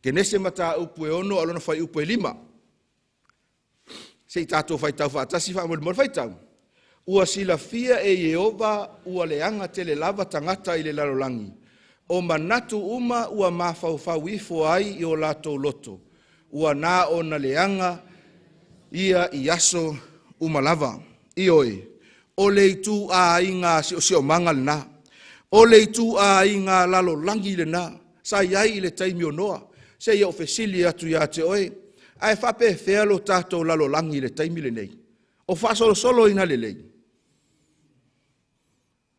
Kenese mataupu e 6 a o lona fuaiupu e 5. Se i tatou faitau faatasi faamolemole. Faitau. Ua silafia e Ieova ua leaga tele lava tagata i le lalolagi, o manatu uma ua mafaufau ifo ai i o latou loto, ua na ona leaga ia i aso uma lava. Ioe, o le ituaiga siosiomaga lena, o le ituaiga lalolagi lena sa i ai i le taimi o Noa. Se i ou fesili atu ia te oe, ae faapefea lo tatou lalolagi i le taimi lenei? O faasolosolo ina lelei?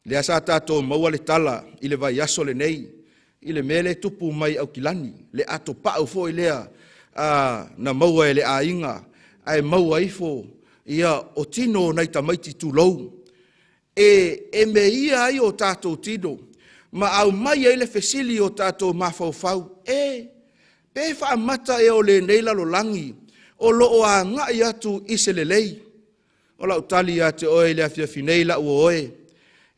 Lea sa tatou maua le tala i le vaiaso lenei i le mea lea e tupu mai i Aukilani, le atopau foi lea na maua e le aiga, ae maua ifo ia o tino o nai tamaiti, tulou, e meia ai o tatou tino ma aumai ai le fesili i o tatou mafaufau, e, pe faamata ea o lenei lalolagi o lo o agai atu i se lelei? O lau tali ia te oe i le afiafi nei, lau oe,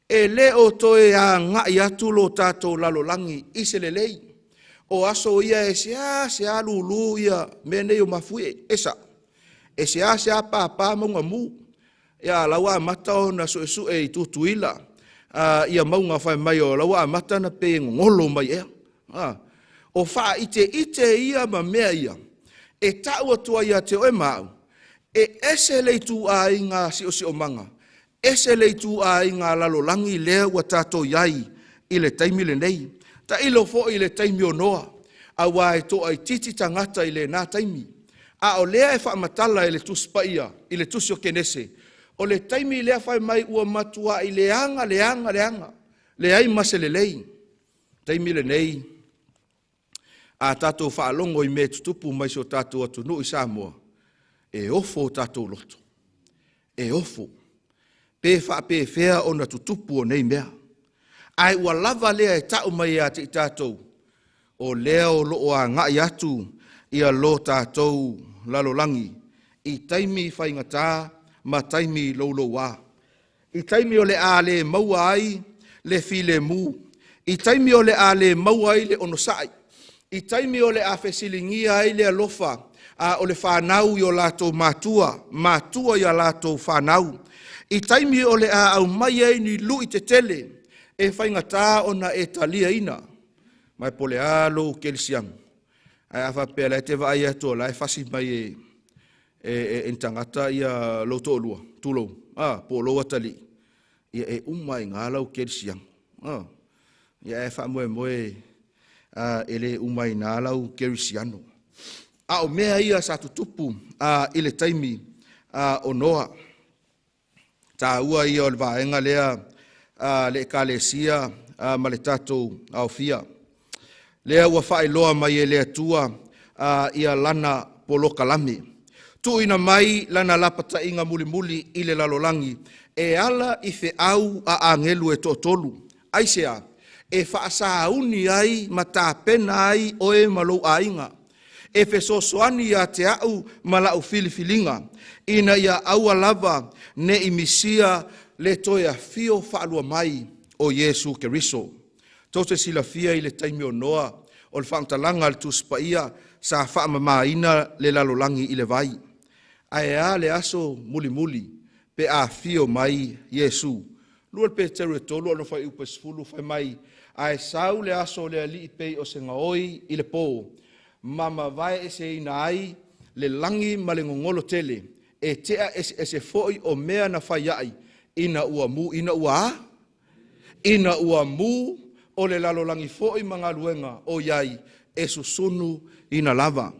e le o toe agai atu lo tatou lalolagi i se lelei. O aso ia e seasea lulu ia mea nei o mafuie, e sao, e seasea papa mauga mu. Ia, a o la ua amata ona suesue i Tutuila ia mauga fai mai o la ua amata ona pei e gogolo mai ea. O faaiteite ia ma mea ia e tau atu ai ia te oe ma au, e ese le ituaiga siosiomaga, ese le ituaiga lalolagi lea ua tatou i ai i le taimi lenei. Tailo foi i le taimi o Noa, aua e toaitiiti tagata i lena taimi, a o lea e faamatala e le Tusi Paia i le tusi o Kenese, o le taimi lea fai mai ua matuai leaga, leaga, leaga, leai ma se lelei. Taimi lenei, a tatou faalogo i mea e tutupu mai i si o tatou atunuu i Samoa, e ofo o tatou loto, e ofo. Pe faapefea ona tutupu o nei mea? Ae ua lava lea e tau mai ia te i tatou, o lea o lo o agai atu ia lo tatou lalolagi i taimi faigata ma taimi louloua, i taimi o le a le maua ai le filemu, i taimi o le a le maua ai le onosai, i taimi o le a fesiligia ai le alofa a o le fanau i o latou matua, matua i a latou fanau, i taimi o le a aumai ai ni lui tetele e faigata ona e taliaina. Ma e po o le a lou kerisiano, ae a faapea o la e te vaai atu o la e fasi mai e ni tagata ia lou toalua, tulou, po o lou atalii, ia e uma ai i ina lau kerisiano. Ia ae faamoemoe e le uma ai i ina lau kerisiano. A o mea ia sa tutupu i le taimi o Noa. Taua ia o le vaega lea a le Ekalesia ma le tatou aofia. Lea ua faailoa mai e le Atua ia Lana polokalame, tuuina mai Lana lapataiga mulimuli i le lalolagi e ala i feau a agelu e toatolu. Aisea? E faasauni ai ma tapena ai oe ma lou aiga, e fesoasoani ia te au ma lau filifiliga, ina ia aua lava ne i misia le toe afio faalua mai o Iesu Keriso. Tou te silafia i le taimi o Noa, o le faamatalaga a le Tusi Paia, sa faamamaina le lalolagi i le vai. Ae a le aso mulimuli pe a afio mai Iesu? 2 Peteru e 3 ona fuaiupu e 10 fai mai, ae sau le aso o le Alii pei o se gaoi i le po, ma mavae eseina ai le lagi ma le gogolo tele, E tea eseese fo'i o mea na fai ai ina ua mu, ina ua a? Ina ua mu o le lalolagi fo'i ma galuega o i ai e susunu ina lava.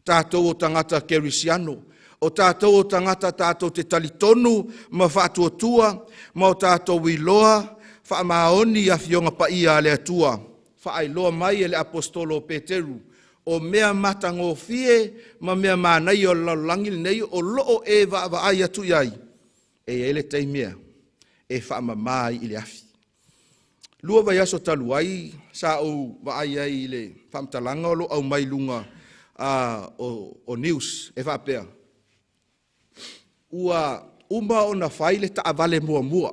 Tatou o tagata kerisiano, o tatou o tagata tatou te talitonu ma faatuatua ma o tatou iloa faamaoni i Afioga Paia a le Atua, faailoa mai e le Aposetolo o Peteru, o mea matagofie ma mea manaia o le lalolagi lenei o lo o e vaavaai atu i ai, e i ai le taimi e faamama ai i le afi. 2 vaiaso talu ai sa ou vaai ai i le faamatalaga o lo o aumai i luga o news e faapea, ua uma ona fai le taavale muamua.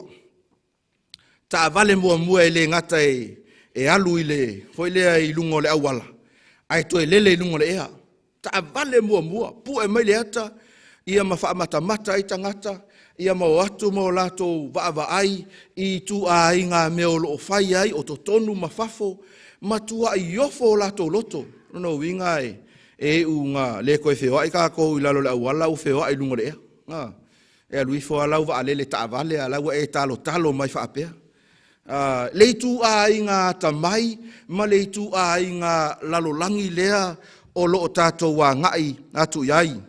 Taavale muamua e le gata e alu i le foi lea i luga o le auala, ae toe lele i luga o le ea. Taavale muamua, pue mai le ata ia ma faamatamata ai tagata ia ma o atu ma o latou vaavaai i ituaiga mea o lo o fai ai, o totonu ma fafo, matuai ofo o latou loto. O lona uiga e iu ina le toe feoai tatou i lalo o le auala ae ua feoai i luga o le ea. E alu ifo lava lau vaalele taavale a o la e ua e talotalo mai faapea. Le ituaiga atamai ma le ituaiga lalolagi lea o lo o tatou agai atu i ai.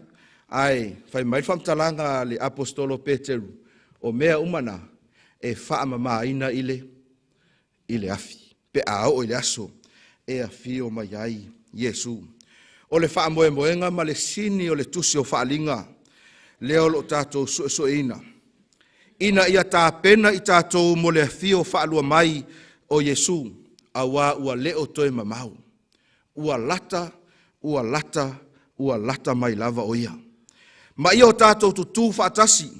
Ae fai mai le faamatalaga a le Aposetolo o Peteru, o mea uma na, e faamamaina i le afi, pe a oo i le aso e afio mai ai Iesu. O le faamoemoega ma le sini o le Tusi o Faaaliga lea o lo o tatou suesueina, ina ia tapena i tatou mo le afio faalua mai o Iesu, aua ua le o toe mamao. Ua lata, ua lata, ua lata mai lava o Ia. Ma ia o tatou tutu faatasi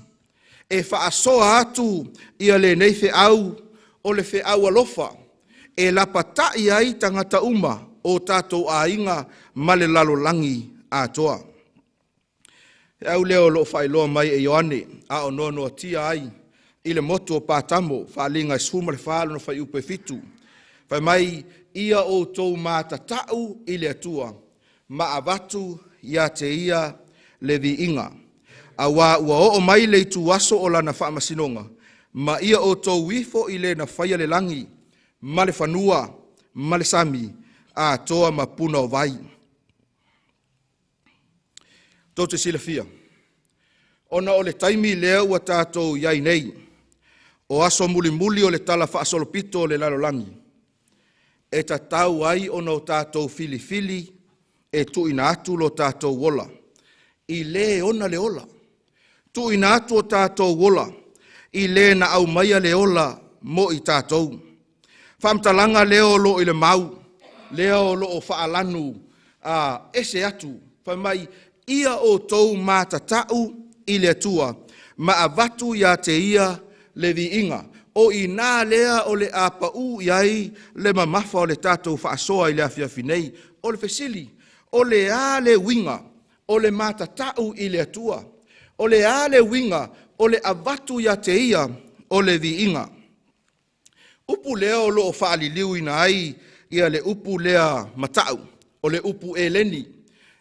e faasoa atu ia lenei feau, o le feau alofa e lapatai ai tagata uma o tatou aiga ma le lalolagi atoa. Feau lea o lo o faailoa mai e Ioane a o noanoatia ai i le motu o Patamo, Faaaliga e 14 lona fuaiupu e 7. Fai mai, ia outou matatau i le Atua ma avatu ia te Ia le viiga, aua ua oo mai le ituaso o Lana faamasinoga, ma ia outou ifo i le na faia le lagi ma le fanua ma le sami, atoa ma puna o vai. Tou te silafia, ona o le taimi lea ua tatou i ai nei, o aso mulimuli o le talafaasolopito o le lalolagi, e tatau ai ona o tatou filifili e tuuina atu lo tatou ola i le ona le ola. Tuuina atu o tatou ola i le na aumaia le ola mo i tatou. Faamatalaga lea o lo o i le mau, lea o lo o faalanu ese atu, fai mai, ia outou matatau i le Atua ma avatu ia te Ia le viiga. O i ina lea o le a pau i ai le mamafa o le tatou faasoa i le afiafi nei. O le fesili, o le a le uiga o le matatau i le Atua? O le a le uiga o le avatu ia te Ia o le viiga? Upu lea o lo o faaliliuina ai ia le upu lea matau, o le upu eleni,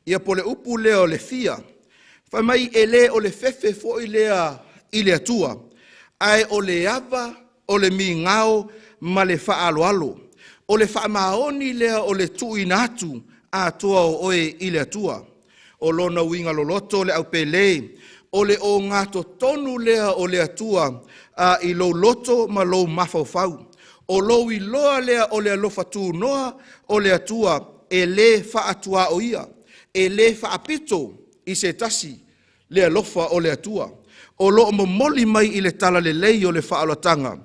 ia po o le upu lea o le fia. Fai mai e le o le fefe foi lea i le Atua, ae o le ava, o le migao ma le faaaloalo. O le faamaoni lea o le tuuina atu atoa o oe i le Atua. O lona uiga loloto o le aupele, o le ogatotonu lea o le Atua i lou loto ma lou mafaufau. O lou iloa lea o le alofa tunoa o le Atua e le faatuaoia, e le faapito i se tasi le alofa o le Atua. O lo o momoli mai i le talalelei o le faaolataga,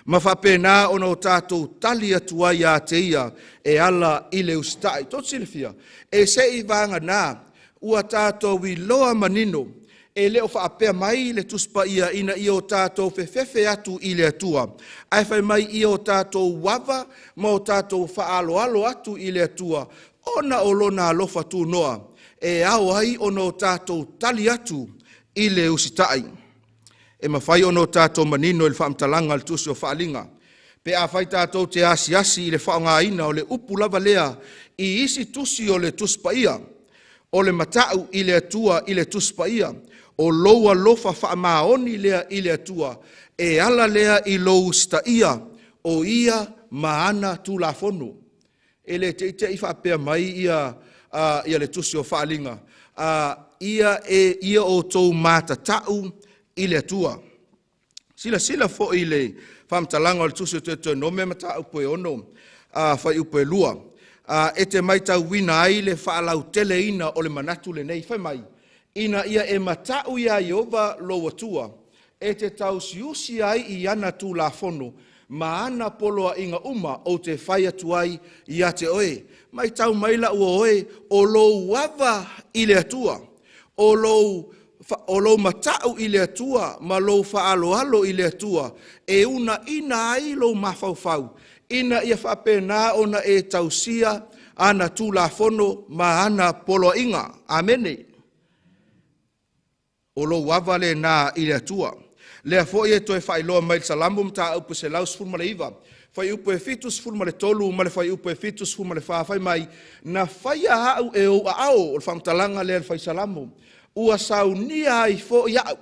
ma faapena ona o tatou tali atu ai ia te ia e ala i le usitai. Tou te silafia, e se i vagana ua tatou iloa manino, e le o faapea mai le Tusi Paia ina ia o tatou fefefe atu i le Atua, ae fai mai ia o tatou ava ma o tatou faaaloalo atu i le Atua, ona o lona alofa tunoa, e ao ai ona o tatou tali atu i le usitai. E mafai ona o tatou manino i le faamatalaga a le Tusi o Faaaliga, pe afai tatou te asiasi i le faaaogaina o le upu lava lea i isi tusi o le Tusi Paia, o le matau i le Atua i le Tusi Paia, O lou alofa faamaoni lea i le Atua, e ala lea i lou usitaia o Ia ma ana Tulafono. E le te'i te'i faapea mai ia le tusi o Faaaliga, ia e ia outou matatau i le Atua. Silasila foi i le faamatalaga o le tusi o Teutonome mataupu e 6 fuaiupu e 2, e te matauina ai le faalauteleina o le manatu lenei. Fai mai, ina ia e mata'u iā Ieova lou Atua, e te tausiusi ai i ana Tulafono ma ana poloaiga uma ou te fai atu ai ia te oe. Matau mai la ua oe, o lou ava i le Atua, o lou mata'u i le Atua ma lou faaaloalo i le Atua, e uunaiina ai lou mafaufau ina ia faapena ona e tausia ana Tulafono ma ana poloaiga. Amene. O lou ava lena i le Atua. Lea foi e toe faailoa mai i le Salamo mataupu 119, fuaiupu e 73 ma le fuaiupu e 74, fai mai, na faia au e ou aao, o le faamatalaga lea a le Fai Salamo, ua saunia ai foi au,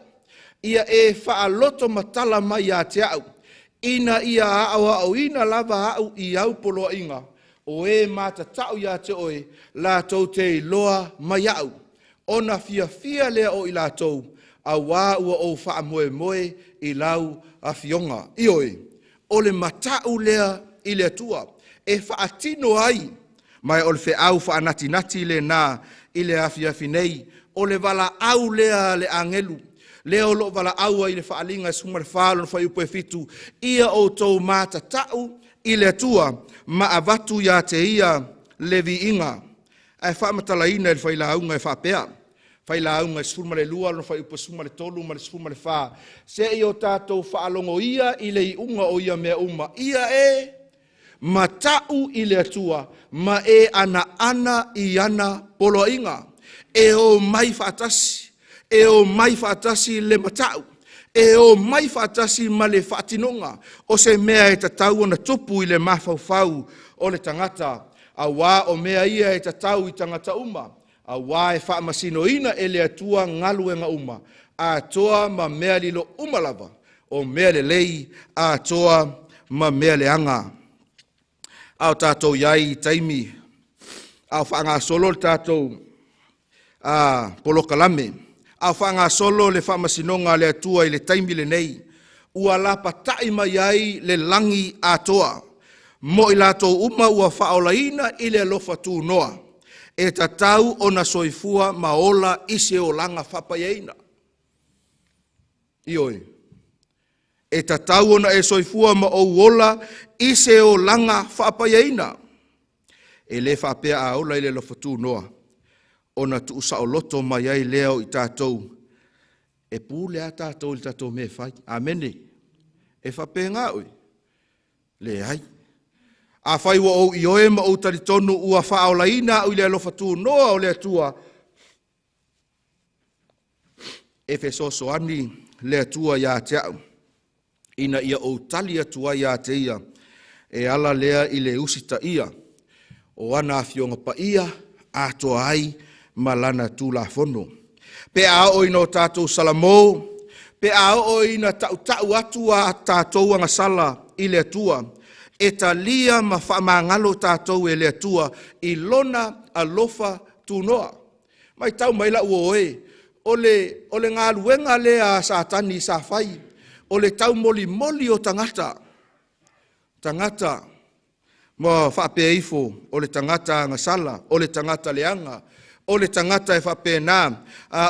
ia e faaloto matala mai ia te au, ina ia aoaoina lava au i au poloaiga, o e matatau ia te oe, latou te iloa mai au. Ona fiafia lea o i latou, auā ua ou faamoemoe i lau afioga. Ioe, o le mata'u lea i le Atua e faatino ai, ma o le feau faanatinati lena i le afiafi nei. O le valaau lea a le agelu, lea o lo o valaau ai i le Faaaliga e 14 lona fuaiupu e 7, ia outou matatau i le Atua ma avatu ia te Ia le viiga. Ae faamatalaina e le failauga e faapea, failauga e 12 lona fuaiupu e 13 ma le 14, se i o tatou faalogoia i le iuga o ia mea uma, ia e mata'u i le Atua ma e anaana i ana poloaiga. E o mai faatasi, e o mai faatasi le mata'u, e o mai faatasi ma le faatinoga o se mea e tatau ona tupu i le mafaufau o le tagata, auā o mea ia e tatau i tagata uma, auā e faamasinoina e le Atua galuega uma, atoa ma mea lilo uma lava, o mea lelei atoa ma mea leaga. A o tatou i ai i taimi a o faagasolo le tatou polokalame, a o faagasolo le faamasinoga a le Atua i le taimi lenei, ua lapatai mai ai le lagi atoa mo i latou uma ua faaolaina i le alofa tunoa, e tatau ona soifua ma ola i se olaga faapaiaina. Ioe, e tatau ona e soifua ma ou ola i se olaga faapaiaina. E le faapea a ola i le alofa tunoa ona tuusaoloto mai ai lea o i tatou e pule lava tatou i le tatou mea e fai. Amene. E faapena oe? Leai. Afai ua ou ioe ma ou talitonu ua faaolaina au i le alofa tunoa o le Atua, e fesoasoani le Atua ia te au ina ia ou tali atu ai ia te Ia, e ala lea i le usitaia o ana afioga paia atoa ai ma lana Tulafono. Pe a oo ina o tatou salamo, pe a oo ina tautau atu a tatou agasala i le Atua, e talia ma faamagalo tatou e le Atua i Lona alofa tunoa. Matau mai lau oe, o le galuega lea a Satani sa fai, o le taumolimoli o tagata, tagata ma faapea ifo, o le tagata agasala, o le tagata leaga, o le tagata e faapena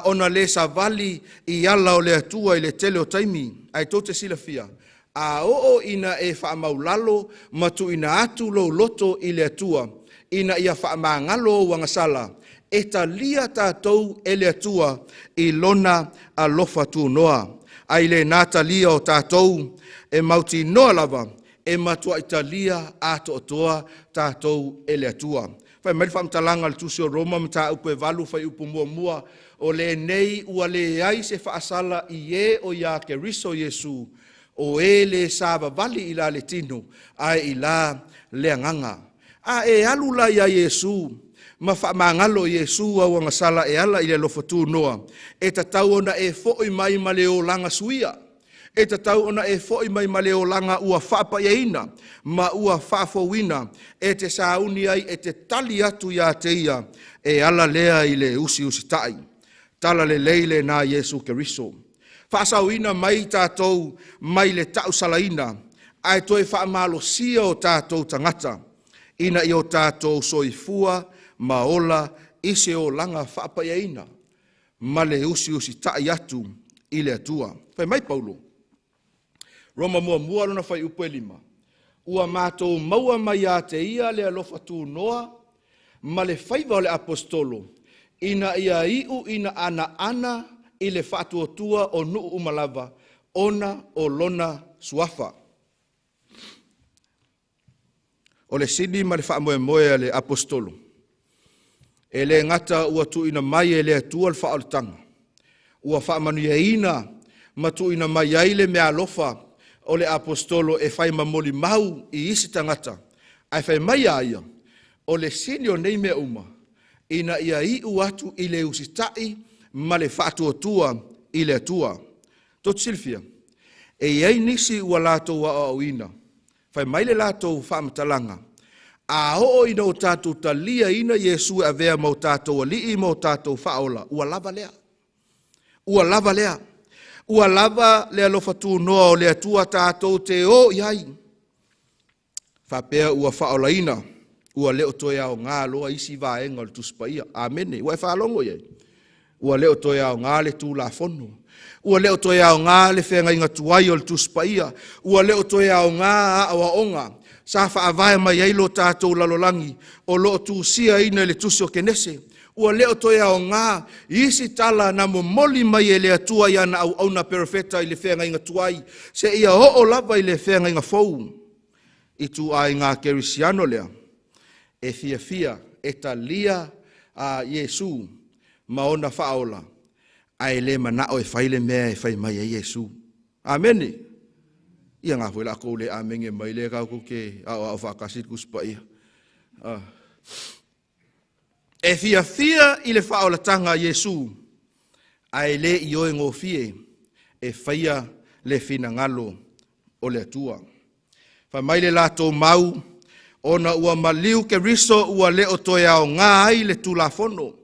ona le savali i ala o le Atua i le tele o taimi. Ae tou te silafia, a oo ina e faamaulalo ma tuuina atu lou loto i le Atua ina ia faamagalo ou agasala, e talia tatou e le Atua i Lona alofa tunoa. A i lena talia o tatou, e mautinoa lava e matuai talia atoatoa tatou e le Atua. Fai mai le faamatalaga a le tusi o Roma mataupu e 8 fuaiupu 1, o lenei ua leai se faasala i e o ia Keriso Iesu, o e le savavali i la le tino, ae i la le agaga. A e alu la ia Iesu ma faamagalo Iesu auagasala e ala i le alofa tunoa, e tatau ona e fo'i mai ma le olaga suia, e tatau ona e fo'i mai ma le olaga ua faapaiaina ma ua faafouina e te sauni ai e te tali atu ia te ia e ala lea i le usiusitai. Tala lelei lena Iesu Keriso. Faasaoina mai tatou mai le tausalaina ae toe faamalosia o tatou tagata ina ia o tatou soifua ma ola i se olaga faapaiaina ma le usiusitai atu i le Atua. Fai mai Paulo, Roma 1 lona fuaiupu e 5, ua matou maua mai ia te ia le alofa tunoa ma le faiva o le aposetolo, ina ia iu ina anaana i le faatuatua o nuu uma lava, ona o lona suafa. O le sini ma le faamoemoe a le aposetolo, e le gata ua tuuina mai e le Atua le faaolataga, ua faamanuiaina ma tuuina mai ai le meaalofa o le aposetolo e fai ma molimau i isi tagata, ae fai mai a ia, o le sini o nei mea uma, ina ia iu atu i le usitai ma le faatuatua i le Atua. Tou te silafia, e i ai nisi ua latou aoaoina, fai mai le latou faamatalaga, a oo ina o tatou taliaina Iesu e avea ma o tatou Alii ma o tatou Faaola, ua lava lea. Ua lava lea. Ua lava le alofa tunoa o le Atua tatou te o i ai. Faapea ua faaolaina, ua le o toe aoga loa isi vaega o le Tusi Paia. Amene. Ua e faalogo i ai? Ua le o toe aoga le Tulafono. Ua le o toe aoga le feagaiga tuai o le Tusi Paia. Ua le o toe aoga aoaoga sa faavae mai ai lo tatou lalolagi o lo o tusiaina i le Tusi o Kenese. Ua le o toe aoga isi tala na momoli mai e le Atua i ana auauna perofeta i le feagaiga tuai seia oo lava i le feagaiga fou. Ituaiga kerisiano lea e fiafia e talia a Iesu ma ona faaola, ae le manao e fai le mea e fai mai ai Iesu. Amene. Ia ngā foi la kou le amenge mai le kau ke ao ao whakasi le Tusi Paia. E fiafia i le faaolataga a Iesu, ae le i oe gofie e faia le finagalo o le Atua. Fai mai le latou mau, ona ua maliu Keriso ua le o toe aoga ai le Tulafono.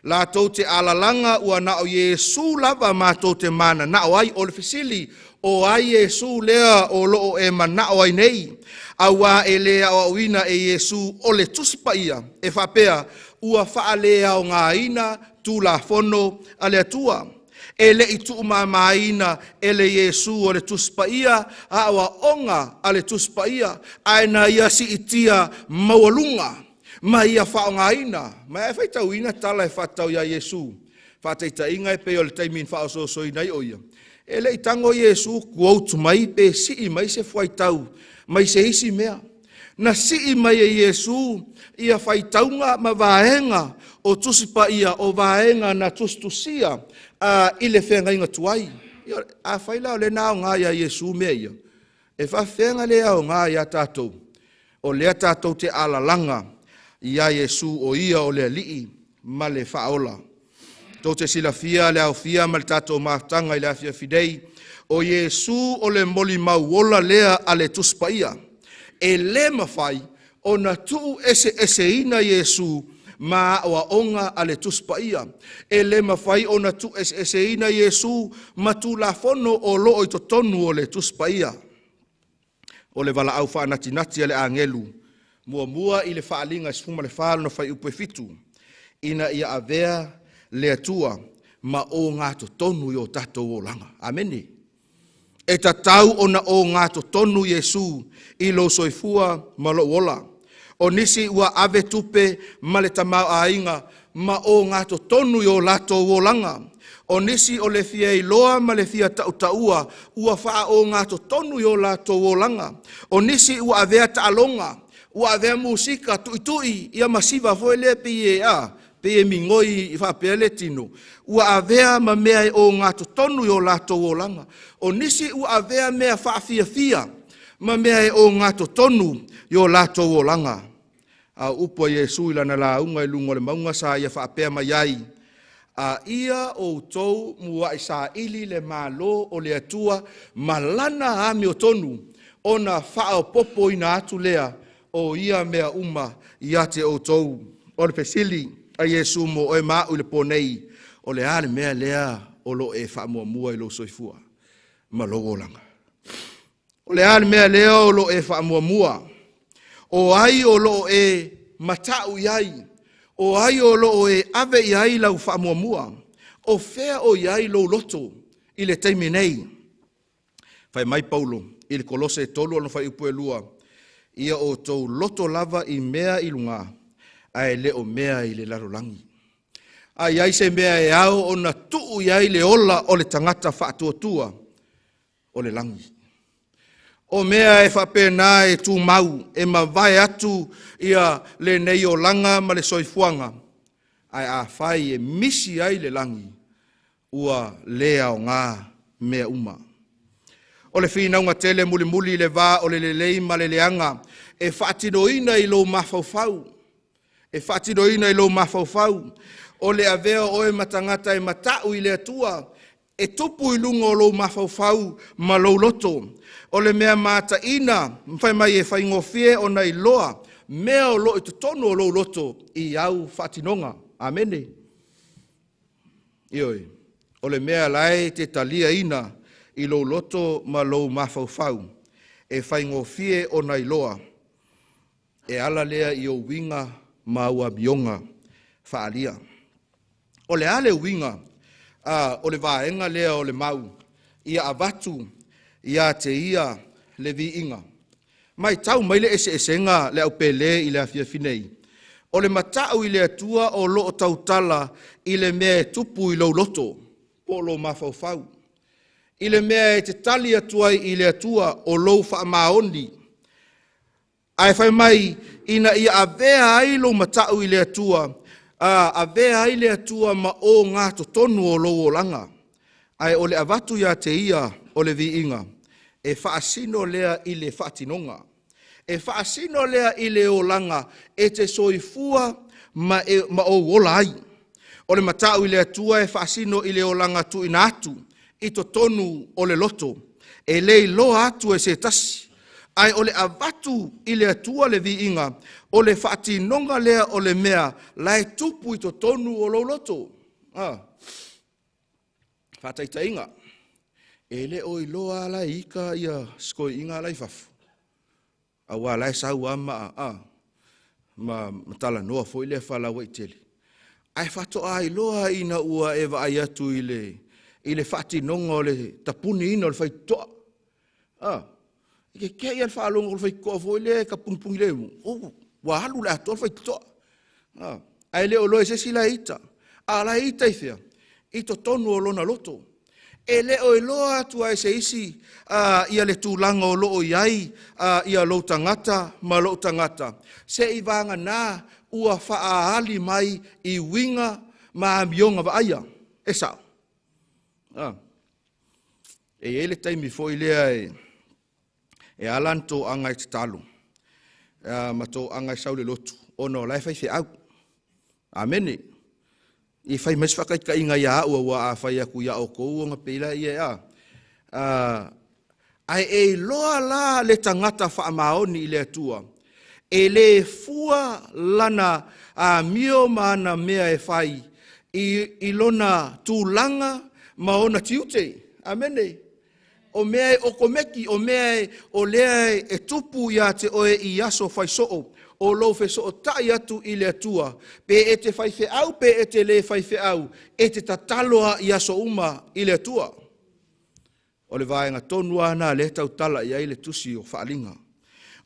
Latou te alalaga ua na o Iesu lava matou te mananao ai. O le fesili, o ai Iesu lea o lo o e manao ai nei? Auā e le aoaoina e Iesu o le Tusi Paia e faapea, ua faaleaogaina Tulafono a le Atua. E le i tuumamaina e le Iesu o le Tusi Paia aoaoga a le Tusi Paia, ae na ia siitia maualuga ma ia faaaogaina. Ma e faitauina tala e faatatau ia Iesu, faataitaiga e pei o le taimi na faaosoosoina ai o ia, e le i tago Iesu quote mai pe sii mai se fuaitau mai se isi mea. Na sii mai e Iesu ia faitauga ma vaega o Tusi Paia, o vaega na tusitusia i le feagaiga tuai. Afai la o lea na aoga ia Iesu mea ia, e faafefea ona le aoga ia tatou, o lea tatou te alalaga ia Iesu o ia o le Alii ma le Faaola. Tou te silafia le aofia ma le tatou mafutaga i le afiafi nei, o Iesu o le molimau ola lea a le Tusi Paia. E le mafai ona tuu eseeseina Iesu ma aoaoga a le Tusi Paia. E le mafai ona tuu eseeseina Iesu ma Tulafono o lo o i totonu o le Tusi Paia. O le valaau faanatinati a le agelu muamua i le faaliga 14 lona fuaiupu e 7, ina ia avea le Atua ma ogatotonu i o tatou olaga. Amene. E tatau ona ogatotonu Iesu i lou soifua ma lou ola. O nisi ua ave tupe ma le tamaoaiga ma ogatotonu i o latou olaga. O nisi o le fia iloa ma le fia tautaua ua faaogatotonu i o latou olaga. O nisi ua avea taaloga, ua avea musika, tuitui ia masiva foi lea pei e, pei e migoi i faapea le tino, ua avea ma mea e ogatotonu i o latou olaga. O nisi ua avea mea faafiafia ma mea e ogatotonu i o latou olaga. A o upu a Iesu i lana lauga i luga o le mauga sa ia faapea mai ai, a ia outou muai saili le malo o le Atua ma lana amiotonu, ona faaopoopoina atu lea o ia mea uma ia te outou. O le fesili a Iesu mo oe ma au i le po nei, o le a le mea lea o lo o e faamuamua i lou soifua ma lou olaga? O le a le mea lea o lo o e faamuamua? O ai o lo o e mata'u i ai? O ai o lo o e ave i ai lau faamuamua? O fea o i ai lou loto i le taimi nei? Fai mai Paulo i le Kolose 3 ona fuaiupu e 2, ia outou loto lava i mea i luga, ae le o mea i le lalolagi. A i ai se mea e ao ona tuu i ai le ola o le tagata faatuatua, o le lagi. O mea e faapena e tumau, e mavae atu ia lenei olaga ma le soifuaga, ae afai e misi ai le lagi, ua le aoga mea uma. O le finauga tele mulimuli i le va o le lelei ma le leaga e faatinoina i lou mafaufau, e faatinoina i lou mafaufau, o le avea o oe ma tagata e mata'u i le Atua, e tupu i luga o lou mafaufau ma lou loto. O le mea mataina, fai mai e faigofie ona iloa mea o lo o i totonu o lou loto i au faatinoga. Amene. Ioe. O le mea la e te taliaina i lou loto ma lou mafaufau, e faigofie ona iloa, e ala lea i ou uiga ma au amioga faaalia. O le a le uiga o le vaega lea o le mau ia avatu ia te Ia le viiga? Matau mai le eseesega le au pele i le afiafi nei. O le mata'u i le Atua o lo o tautala i le mea e tupu i lou loto po o lou mafaufau, i le mea e te tali atu ai i le Atua o lou faamaoni. Ae fai mai, ina ia avea ai lou mata'u i le Atua, avea ai le Atua ma ogatotonu o lou olaga. Ae o le avatu ia te Ia o le viiga, e faasino lea i le faatinoga, e faasino lea i le olaga e te soifua ma ou ola ai. O le mata'u i le Atua e faasino i le olaga tuuina atu i totonu o le loto, e le iloa atu e se tasi, ae o le avatu i le Atua le viiga, o le faatinoga lea o le mea la e tupu i totonu o lou loto. Faataitaiga, e le o iloa lava la e ita ia si toeaina la e i fafo, aua o la e sau lava ma talanoa foi lea faalauaitele, ae faatoa iloa ina ua e vaai atu i le faatinoga o le tapuniina o le faitotoa. E te te i lava i le faalogo o le faitotoa foi lea e tapunipuni lemu, ua alu i le atoa le faitotoa. Ae le o iloa e se isi la e ita. A o la e ita i fea? I totonu o lona loto. E le o iloa atu lava e se isi ia le tulaga o lo o i ai ia lou tagata ma lou tagata, seivagana ua faaali mai i uiga ma amioga vaaia. E sao? E i ai le taimi foi lea e ala ona toaga e tatalo ma toaga e sau i le lotu ona o la e faifeau. Amene. I fai mai se faataitaiga ia au, aua a fai atu ia outou ona pei lea e a. Ae e iloa la le tagata faamaoni i le Atua, e le fua lana amio ma ana mea e fai i lona tulaga ma ona tiute. Amene. O mea e okomeki, o mea o lea e tupu ia te oe i aso fai soo, o lou fesootai atu i le Atua, pe e te faifeau pe e te le faifeau, e te tatalo lava i aso uma i le Atua. O le vaega tonu lava lena o lea e tautala i ai le tusi o Faaaliga.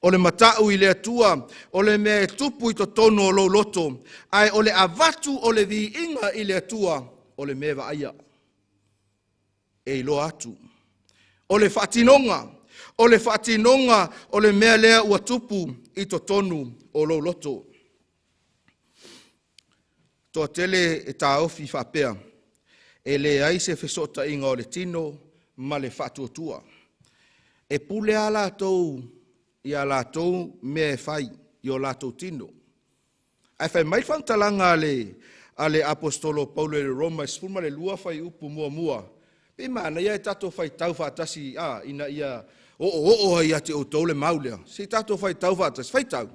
O le mata'u i le Atua, o le mea e tupu i totonu o lou loto, ae o le avatu o le viiga i le Atua, o le mea e vaaia, e iloa atu. O le faatinoga, o le faatinoga o le mea lea ua tupu i totonu o lou loto. E toatele e taofi faapea, e leai se fesootaiga o le tino ma le faatuatua. E pule lava latou i a latou mea e fai i o latou tino. Ae fai mai le faamatalaga a le Aposetolo o Paulo i le Roma e 12 fuaiupu muamua, pei e manaia ae tatou faitau faatasi ina ia oooo ai ia te outou le mau lea. Se i tatou faitau faatasi. Faitau.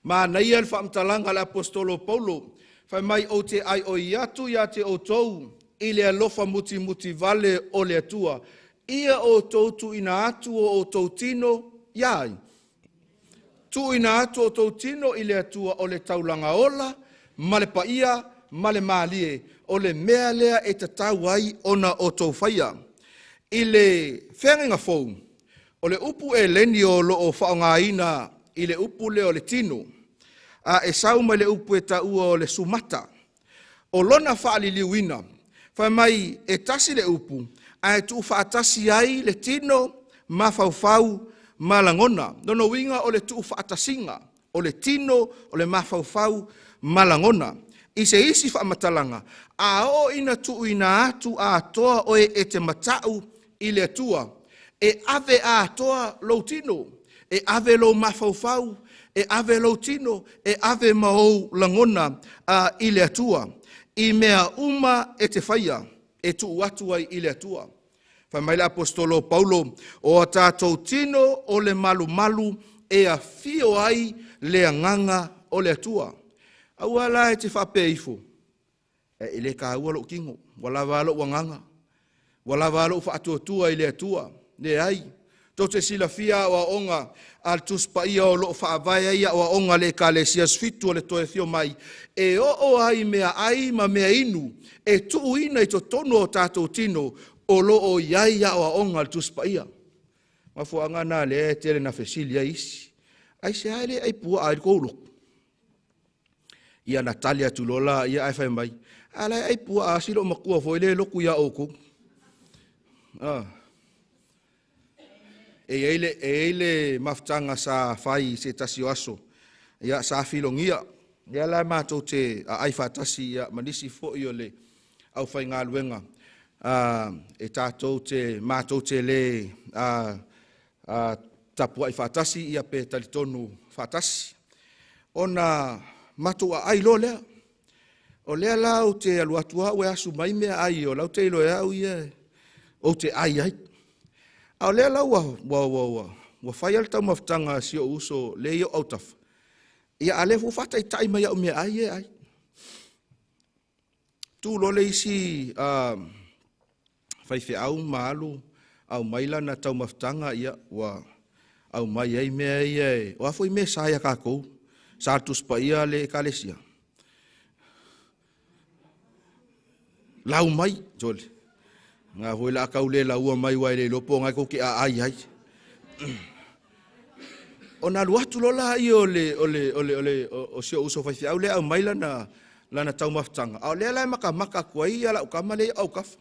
Manaia le faamatalaga a le Aposetolo o Paulo, fai mai ou te aioi atu ia te outou i le alofa mutimutivale o le Atua, ia outou tuuina atu o outou tino ia ai? Tuuina atu o outou tino i le Atua o le taulaga ola ma le paia ma le malie, o le mea lea e tatau ai ona outou faia. I le feagaiga fou, o le upu eleni o lo o faaaogaina i le upu lea o le tino, e sau mai le upu e taua o le sumata. O lona faaliliuina, fai mai e tasi le upu ae tuufaatasi ai le tino, mafaufau ma lagona. Lona uiga o le tuufaatasiga o le tino, o le mafaufau ma lagona. I se isi faamatalaga, a oo ina tuuina atu atoa oe e te matau i le Atua, e ave atoa lou tino, e ave lou mafaufau, e ave lou tino, e ave ma ou lagona i le Atua i mea uma e te faia, e tuu atu ai i le Atua. Fai mai le Aposetolo o Paulo, o a tatou tino o le malumalu e afio ai le Agaga o le Atua. Aua la e te faapea ifo, e le taua lou tino, ua lava a lou agaga, ua lava a lou faatuatua i le Atua. Leai, tou te silafia aoaoga a le Tusi Paia o lo o faavae ai aoaoga a le Ekalesia Aso Fitu o le Toe Afio Mai, e oo lava i meaai ma meainu e tuuina i totonu o tatou tino, o lo o i ai aoaoga a le Tusi Paia. O mafuaaga na o lea e tele ina fesili ai isi, aisea e le ai puaa ai le tou lotu? Ia ona tali atu loa lea ae fai mai, a la e ai puaa lava si loomatua foi lea e lotu ia outou. E i ai le mafutaga sa fai i se tasi o aso, ia, sa filogia, lea la matou te aai faatasi ma nisi foi o le aufaigaluega e matou te le tapuai faatasi pe talitonu faatasi. Ona matou aai loa lea. O lea la ou te alu atu au e asu mai meaai o la e ou te iloa e au ia ou te ai ai. A o lea la ua fai lava le taumafataga a si ou uso lea e i ou autafa, a o lea foi ua faataitai mai au meaai ia e ai. Tu loa le isi faifeau ma alu aumai lana taumafataga, ua aumai ai mea ia e... O a foi mea e sa ia tatou? Sa le Tusi Paia le Ekalesia? Lau mai, sole. Na foi o le a tau le laua mai aua e le iloa po o lena tou te aai ai. Ona alu atu loa lea o si ou uso faifeau lea aumai lana taumafataga, a o lea la e matamata atu ai lau tama lea e i ou autafa.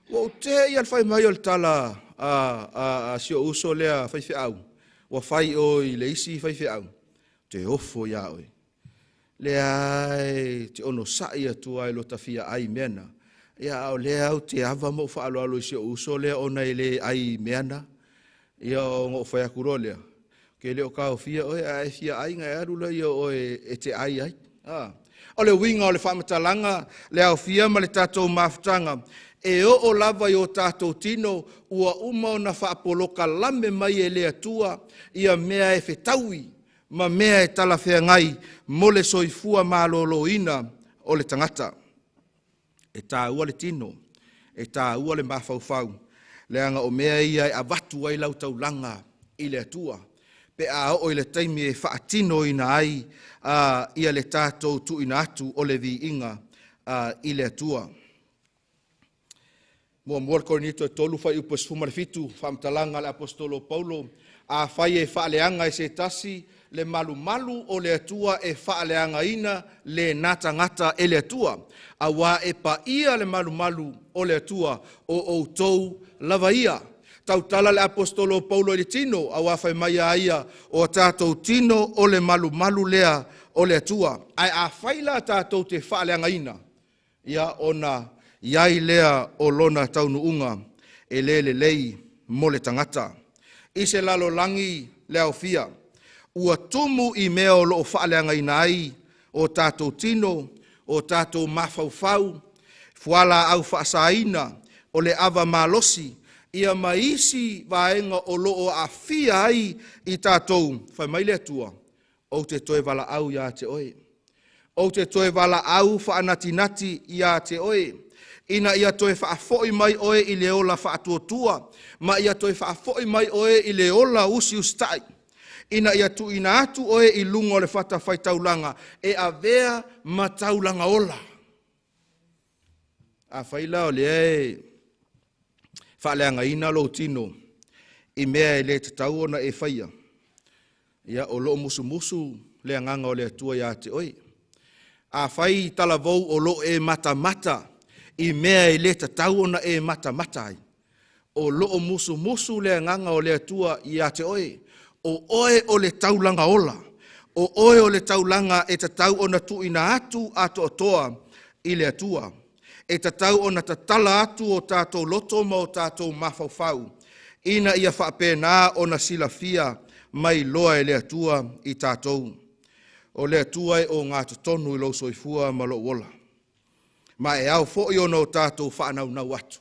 Ua ou te i lava i le fai mai o le tala a si ou uso lea faifeau, ua fai i o i le isi faifeau, ou te ofo ia oe. Lea lava e te onosai atu lava i lo ta fia ai i mea na, a o lea ou te ava ma ou faaaloalo i si ou uso lea ona e le ai i mea na. Ia ona ou fai atu loa lea, ou te le o taofia oe, a e fia ai ona e alu lea o oe e te ai ai. O le uiga o le faamatalaga, le aofia ma le tatou mafutaga, e oo lava i o tatou tino ua uma ona faapolokalame mai e le Atua ia mea e fetaui ma mea e talafeagai mo le soifua maloloina o le tagata. E taua le tino, e taua le mafaufau, leaga o mea ia e avatu ai lau taulaga i le Atua pe a oo i le taimi e faatinoina ai le tatou tuuina atu o le viiga i le Atua. 1 Korinito 3, fuaiupu e 17, faamatalaga a le Aposetolo o Paulo, afai e faaleaga e se tasi le malumalu o le Atua, e faaleagaina lena tagata e le Atua, aua e paia le malumalu o le Atua, o outou lava ia. Tautala le apostolo o Paulo i le tino, auā fai mai a ia, o a tatou tino o le malumalu lea o le Atua. Ae afai la tatou te faaleagaina, ia ona i ai lea o lona taunuuga e le lelei mo le tagata. I se lalolagi le aofia, ua tumu i mea o loo faaleagaina ai o tatou tino, o tatou mafaufau, fualaau faasaina, o le ava malosi, ia ma isi vaega o lo o aafia ai i tatou. Fai mai le Atua, ou te toe valaau ia te oe. Ou te toe valaau faanatinati ia te oe, ina ia toe faafoi mai oe i le ola faatuatua, ma ia toe faafoi mai oe i le ola usiusitai, ina ia tuuina atu oe i luga o le fatafaitaulaga e avea ma taulaga ola. Afai la o lea e faaleagaina lou tino i mea e le tatau ona e faia, ia, o lo o musumusu le agaga o le Atua ia te oe. Afai talavou o lo o e matamata i mea e le tatau ona e matamata ai, o lo o musumusu le agaga o le Atua ia te oe. O oe o le taulaga ola, o oe o le taulaga e tatau ona tuuina atu atoatoa i le Atua. E tatau ona tatala atu o tatou loto ma o tatou mafaufau, ina ia faapena ona silafia mai loa e le Atua i tatou. O le Atua e ogatotonu i lou soifua ma lou ola. Ma e ao foi ona o tatou faanaunau atu,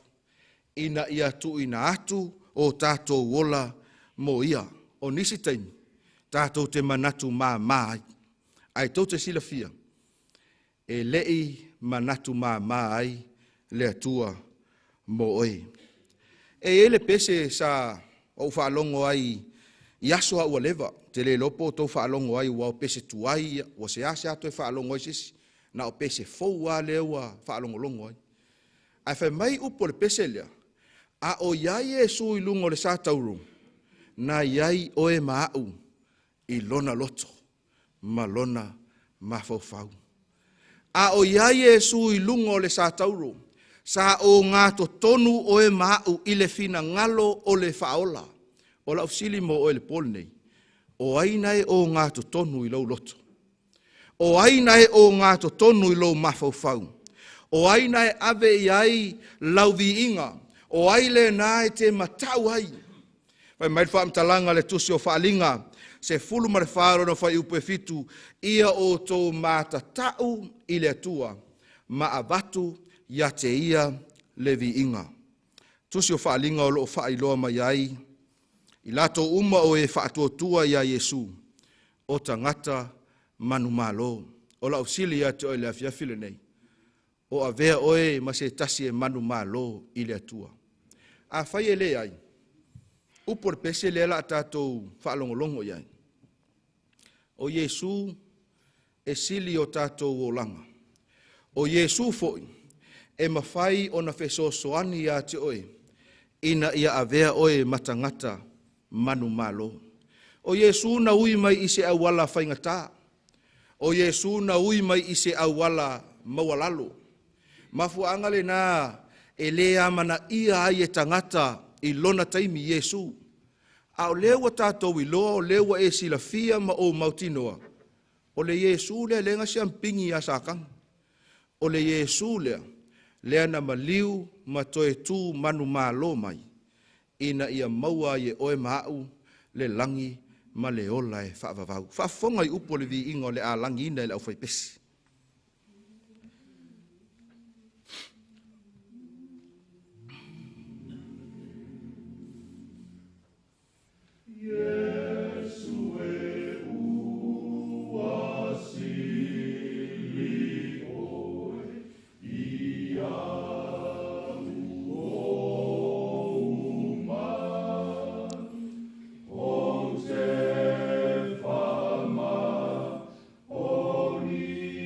ina ia tuuina atu o tatou ola mo ia. O nisi taimi, tatou te manatu māmā ai. Ae tou te silafia, e le i manatu māmā ai le Atua mo oe. E i ai le pese sa ou faalogo ai i aso lava ua leva, ou te le iloa po o tou faalogo ai aua o pese tuai ia, ua seasea toe faalogo ai se isi, na o pese fou lava lea ua faalogologo ai. Ae fai mai upu o le pese lea, a o i ai Iesu i luga o le satauro, na i ai oe ma au i lona loto ma lona mafaufau. A o i ai Iesu i luga o le satauro, sa ogatotonu oe ma au i le finagalo o le faaola. O lau fesili mo oe i le po lenei, o ai na e ogatotonu i lou loto? O ai na e ogatotonu i lou mafaufau? O ai na e ave i ai lau viiga? O ai lena e te matau ai? Fai mai le faamatalaga a le Tusi o Faaliga, 14 lona fuaiupu e 7, ia outou matatau i le Atua ma avatu ia te ia le viiga. Tusi o Faaliga o lo o faailoa mai ai i latou uma o e faatuatua ia Iesu, o tagata manumalo. O lau fesili ia te oe i le afiafi lenei, o avea oe ma se tasi e manumalo i le Atua? Afai e leai, upu o le pese lea o le a tatou faalogologo i ai. O Iesu e sili o tatou olaga. O Iesu foi e mafai ona fesoasoani ia te oe ina ia avea oe ma tagata manumalo. O Iesu na ui mai i se auala faigata. O Iesu na ui mai i se auala maualalo. Mafuaaga lena e le amanaia ai e tagata i lona taimi Iesu. A o lea ua tatou iloa, o lea ua e silafia ma ou mautinoa, o le Iesu lea lea na siamupini ia Satani. O le Iesu lea, lea na maliu ma toe tu manumalo mai, ina ia maua ai e oe ma au le lagi ma le ola e faavavau. Faafofoga i upu o le viiga o le a lagiina e le aufaipese. Iesu e ua sili oe ia ou ma, ou te whama o ni.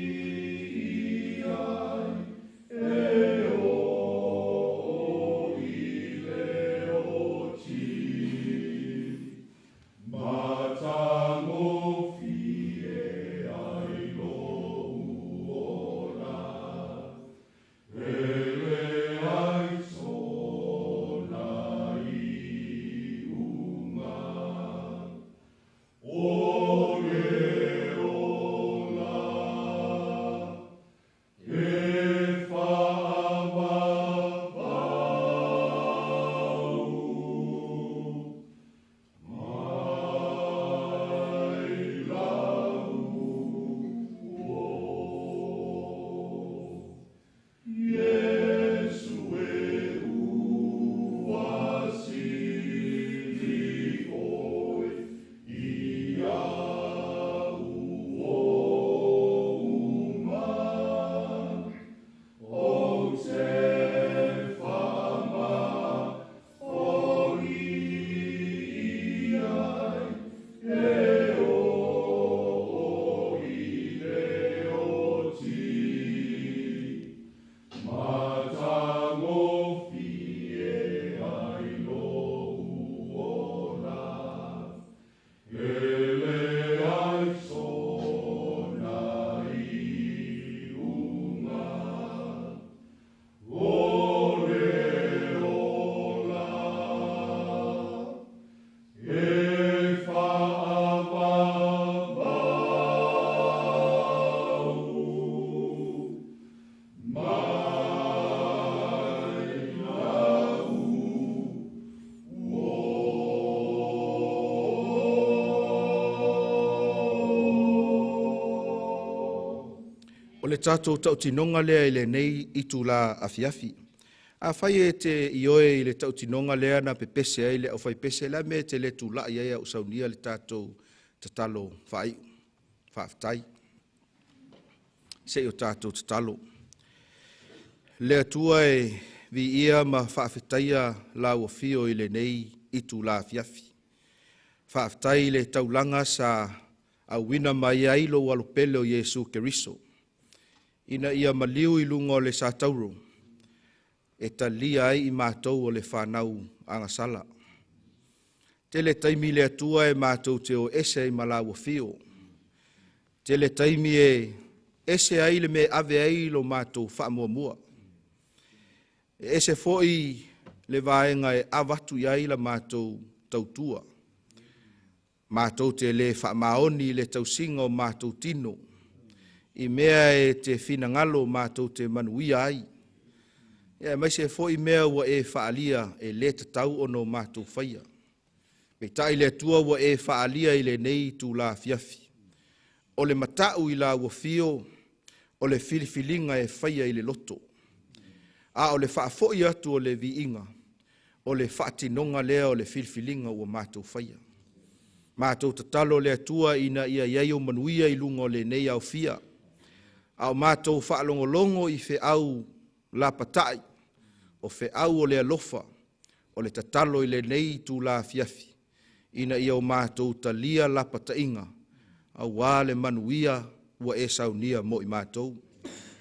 O le tatou tautinoga lea i lenei itula afiafi. Afai e te ioe i le tautinoga lea na pepese ai le aufaipese, o le a le mea e te le tulai ai a o saunia le tatou tatalo faaiu? Faafetai. Se i o tatou tatalo. Le Atua e viia ma faafetaia lau afio i lenei itula afiafi. Faafetai i le taulaga sa auina mai ai lou alopele o Iesu Keriso, ina ia maliu i luga o le satauro, e talia ai i matou o le fanau agasala. Tele taimi le Atua e matou te o ese ai ma lau afio. Tele taimi e ese ai le mea e ave ai lo matou faamuamua. E ese foi le vaega e avatu i ai la matou tautua. Matou te le faamaoni i le tausiga o matou tino, i mea e te finagalo matou te manuia ai, aemaise foi mea ua e faaalia e le tatau ona o matou faia. Peitai le Atua ua e faaalia i lenei itula afiafi, o le matau i lau afio, o le filifiliga e faia i le loto, a o le faafoi atu o le viiga, o le faatinoga lea o le filifiliga ua matou faia. Matou tatalo le Atua ina ia i ai ou manuia i luga o lenei aofia, a o matou faalogologo i feau lapatai, o feau o le alofa, o le tatalo i lenei itula afiafi, ina ia o matou talia lapataiga, aua le manuia ua e saunia mo i matou.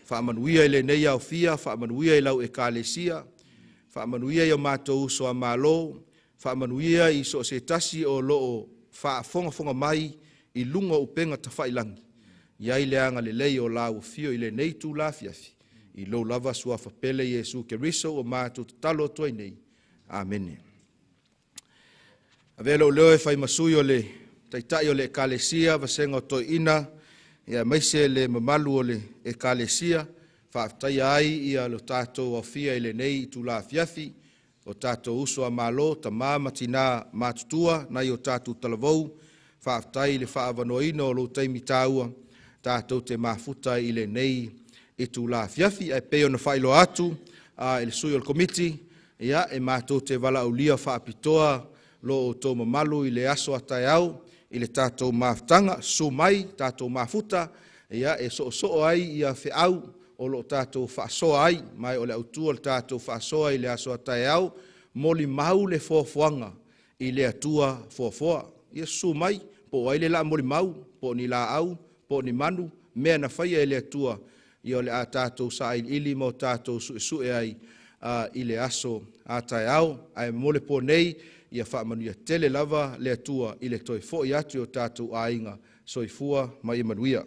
Faamanuia i lenei aofia, faamanuia i lau ekalesia, faamanuia i o matou uso a Malo, faamanuia i so o se tasi o lo o faafogafoga mai i luga o upega tafailagi, i ai le agalelei o lau afio i lenei itula afiafi, i lou lava suafa pele Iesu Keriso ua matou tatalo atu ai nei. Amene. Avea lou leo e fai ma sui o le Taitai o le Ekalesia, Vasega o Toeaina, aemaise le mamalu o le Ekalesia, faafetaia ai ia lo tatou aofia i lenei itula afiafi, o tatou uso a Malo, tama ma tina matutua, nai o tatou talavou, faafetai i le faaavanoaina o lou taimi taua, tatou te mafuta i lenei itula afiafi. Ae pei ona faailoa atu i le sui o le Komiti, ia, e matou te valaaulia faapitoa lo outou mamalu i le aso a taeao i le tatou mafutaga. Susu mai tatou mafuta, ia, e soosoo ai ia feau o lo o tatou faasoa ai, ma o le autu o le tatou faasoa i le aso a taeao, molimau le foafoaga i le Atua foafoa. Ia susu mai, po o ai le la molimau, po o ni laau, po o ni manu, mea na faia e le Atua, ia o le a tatou sailiili ma o tatou suesue ai i le aso a taeao. Ae mo le po nei, ia faamanuia tele lava le Atua i le toe foi atu i o tatou aiga. Soifua ma ia manuia.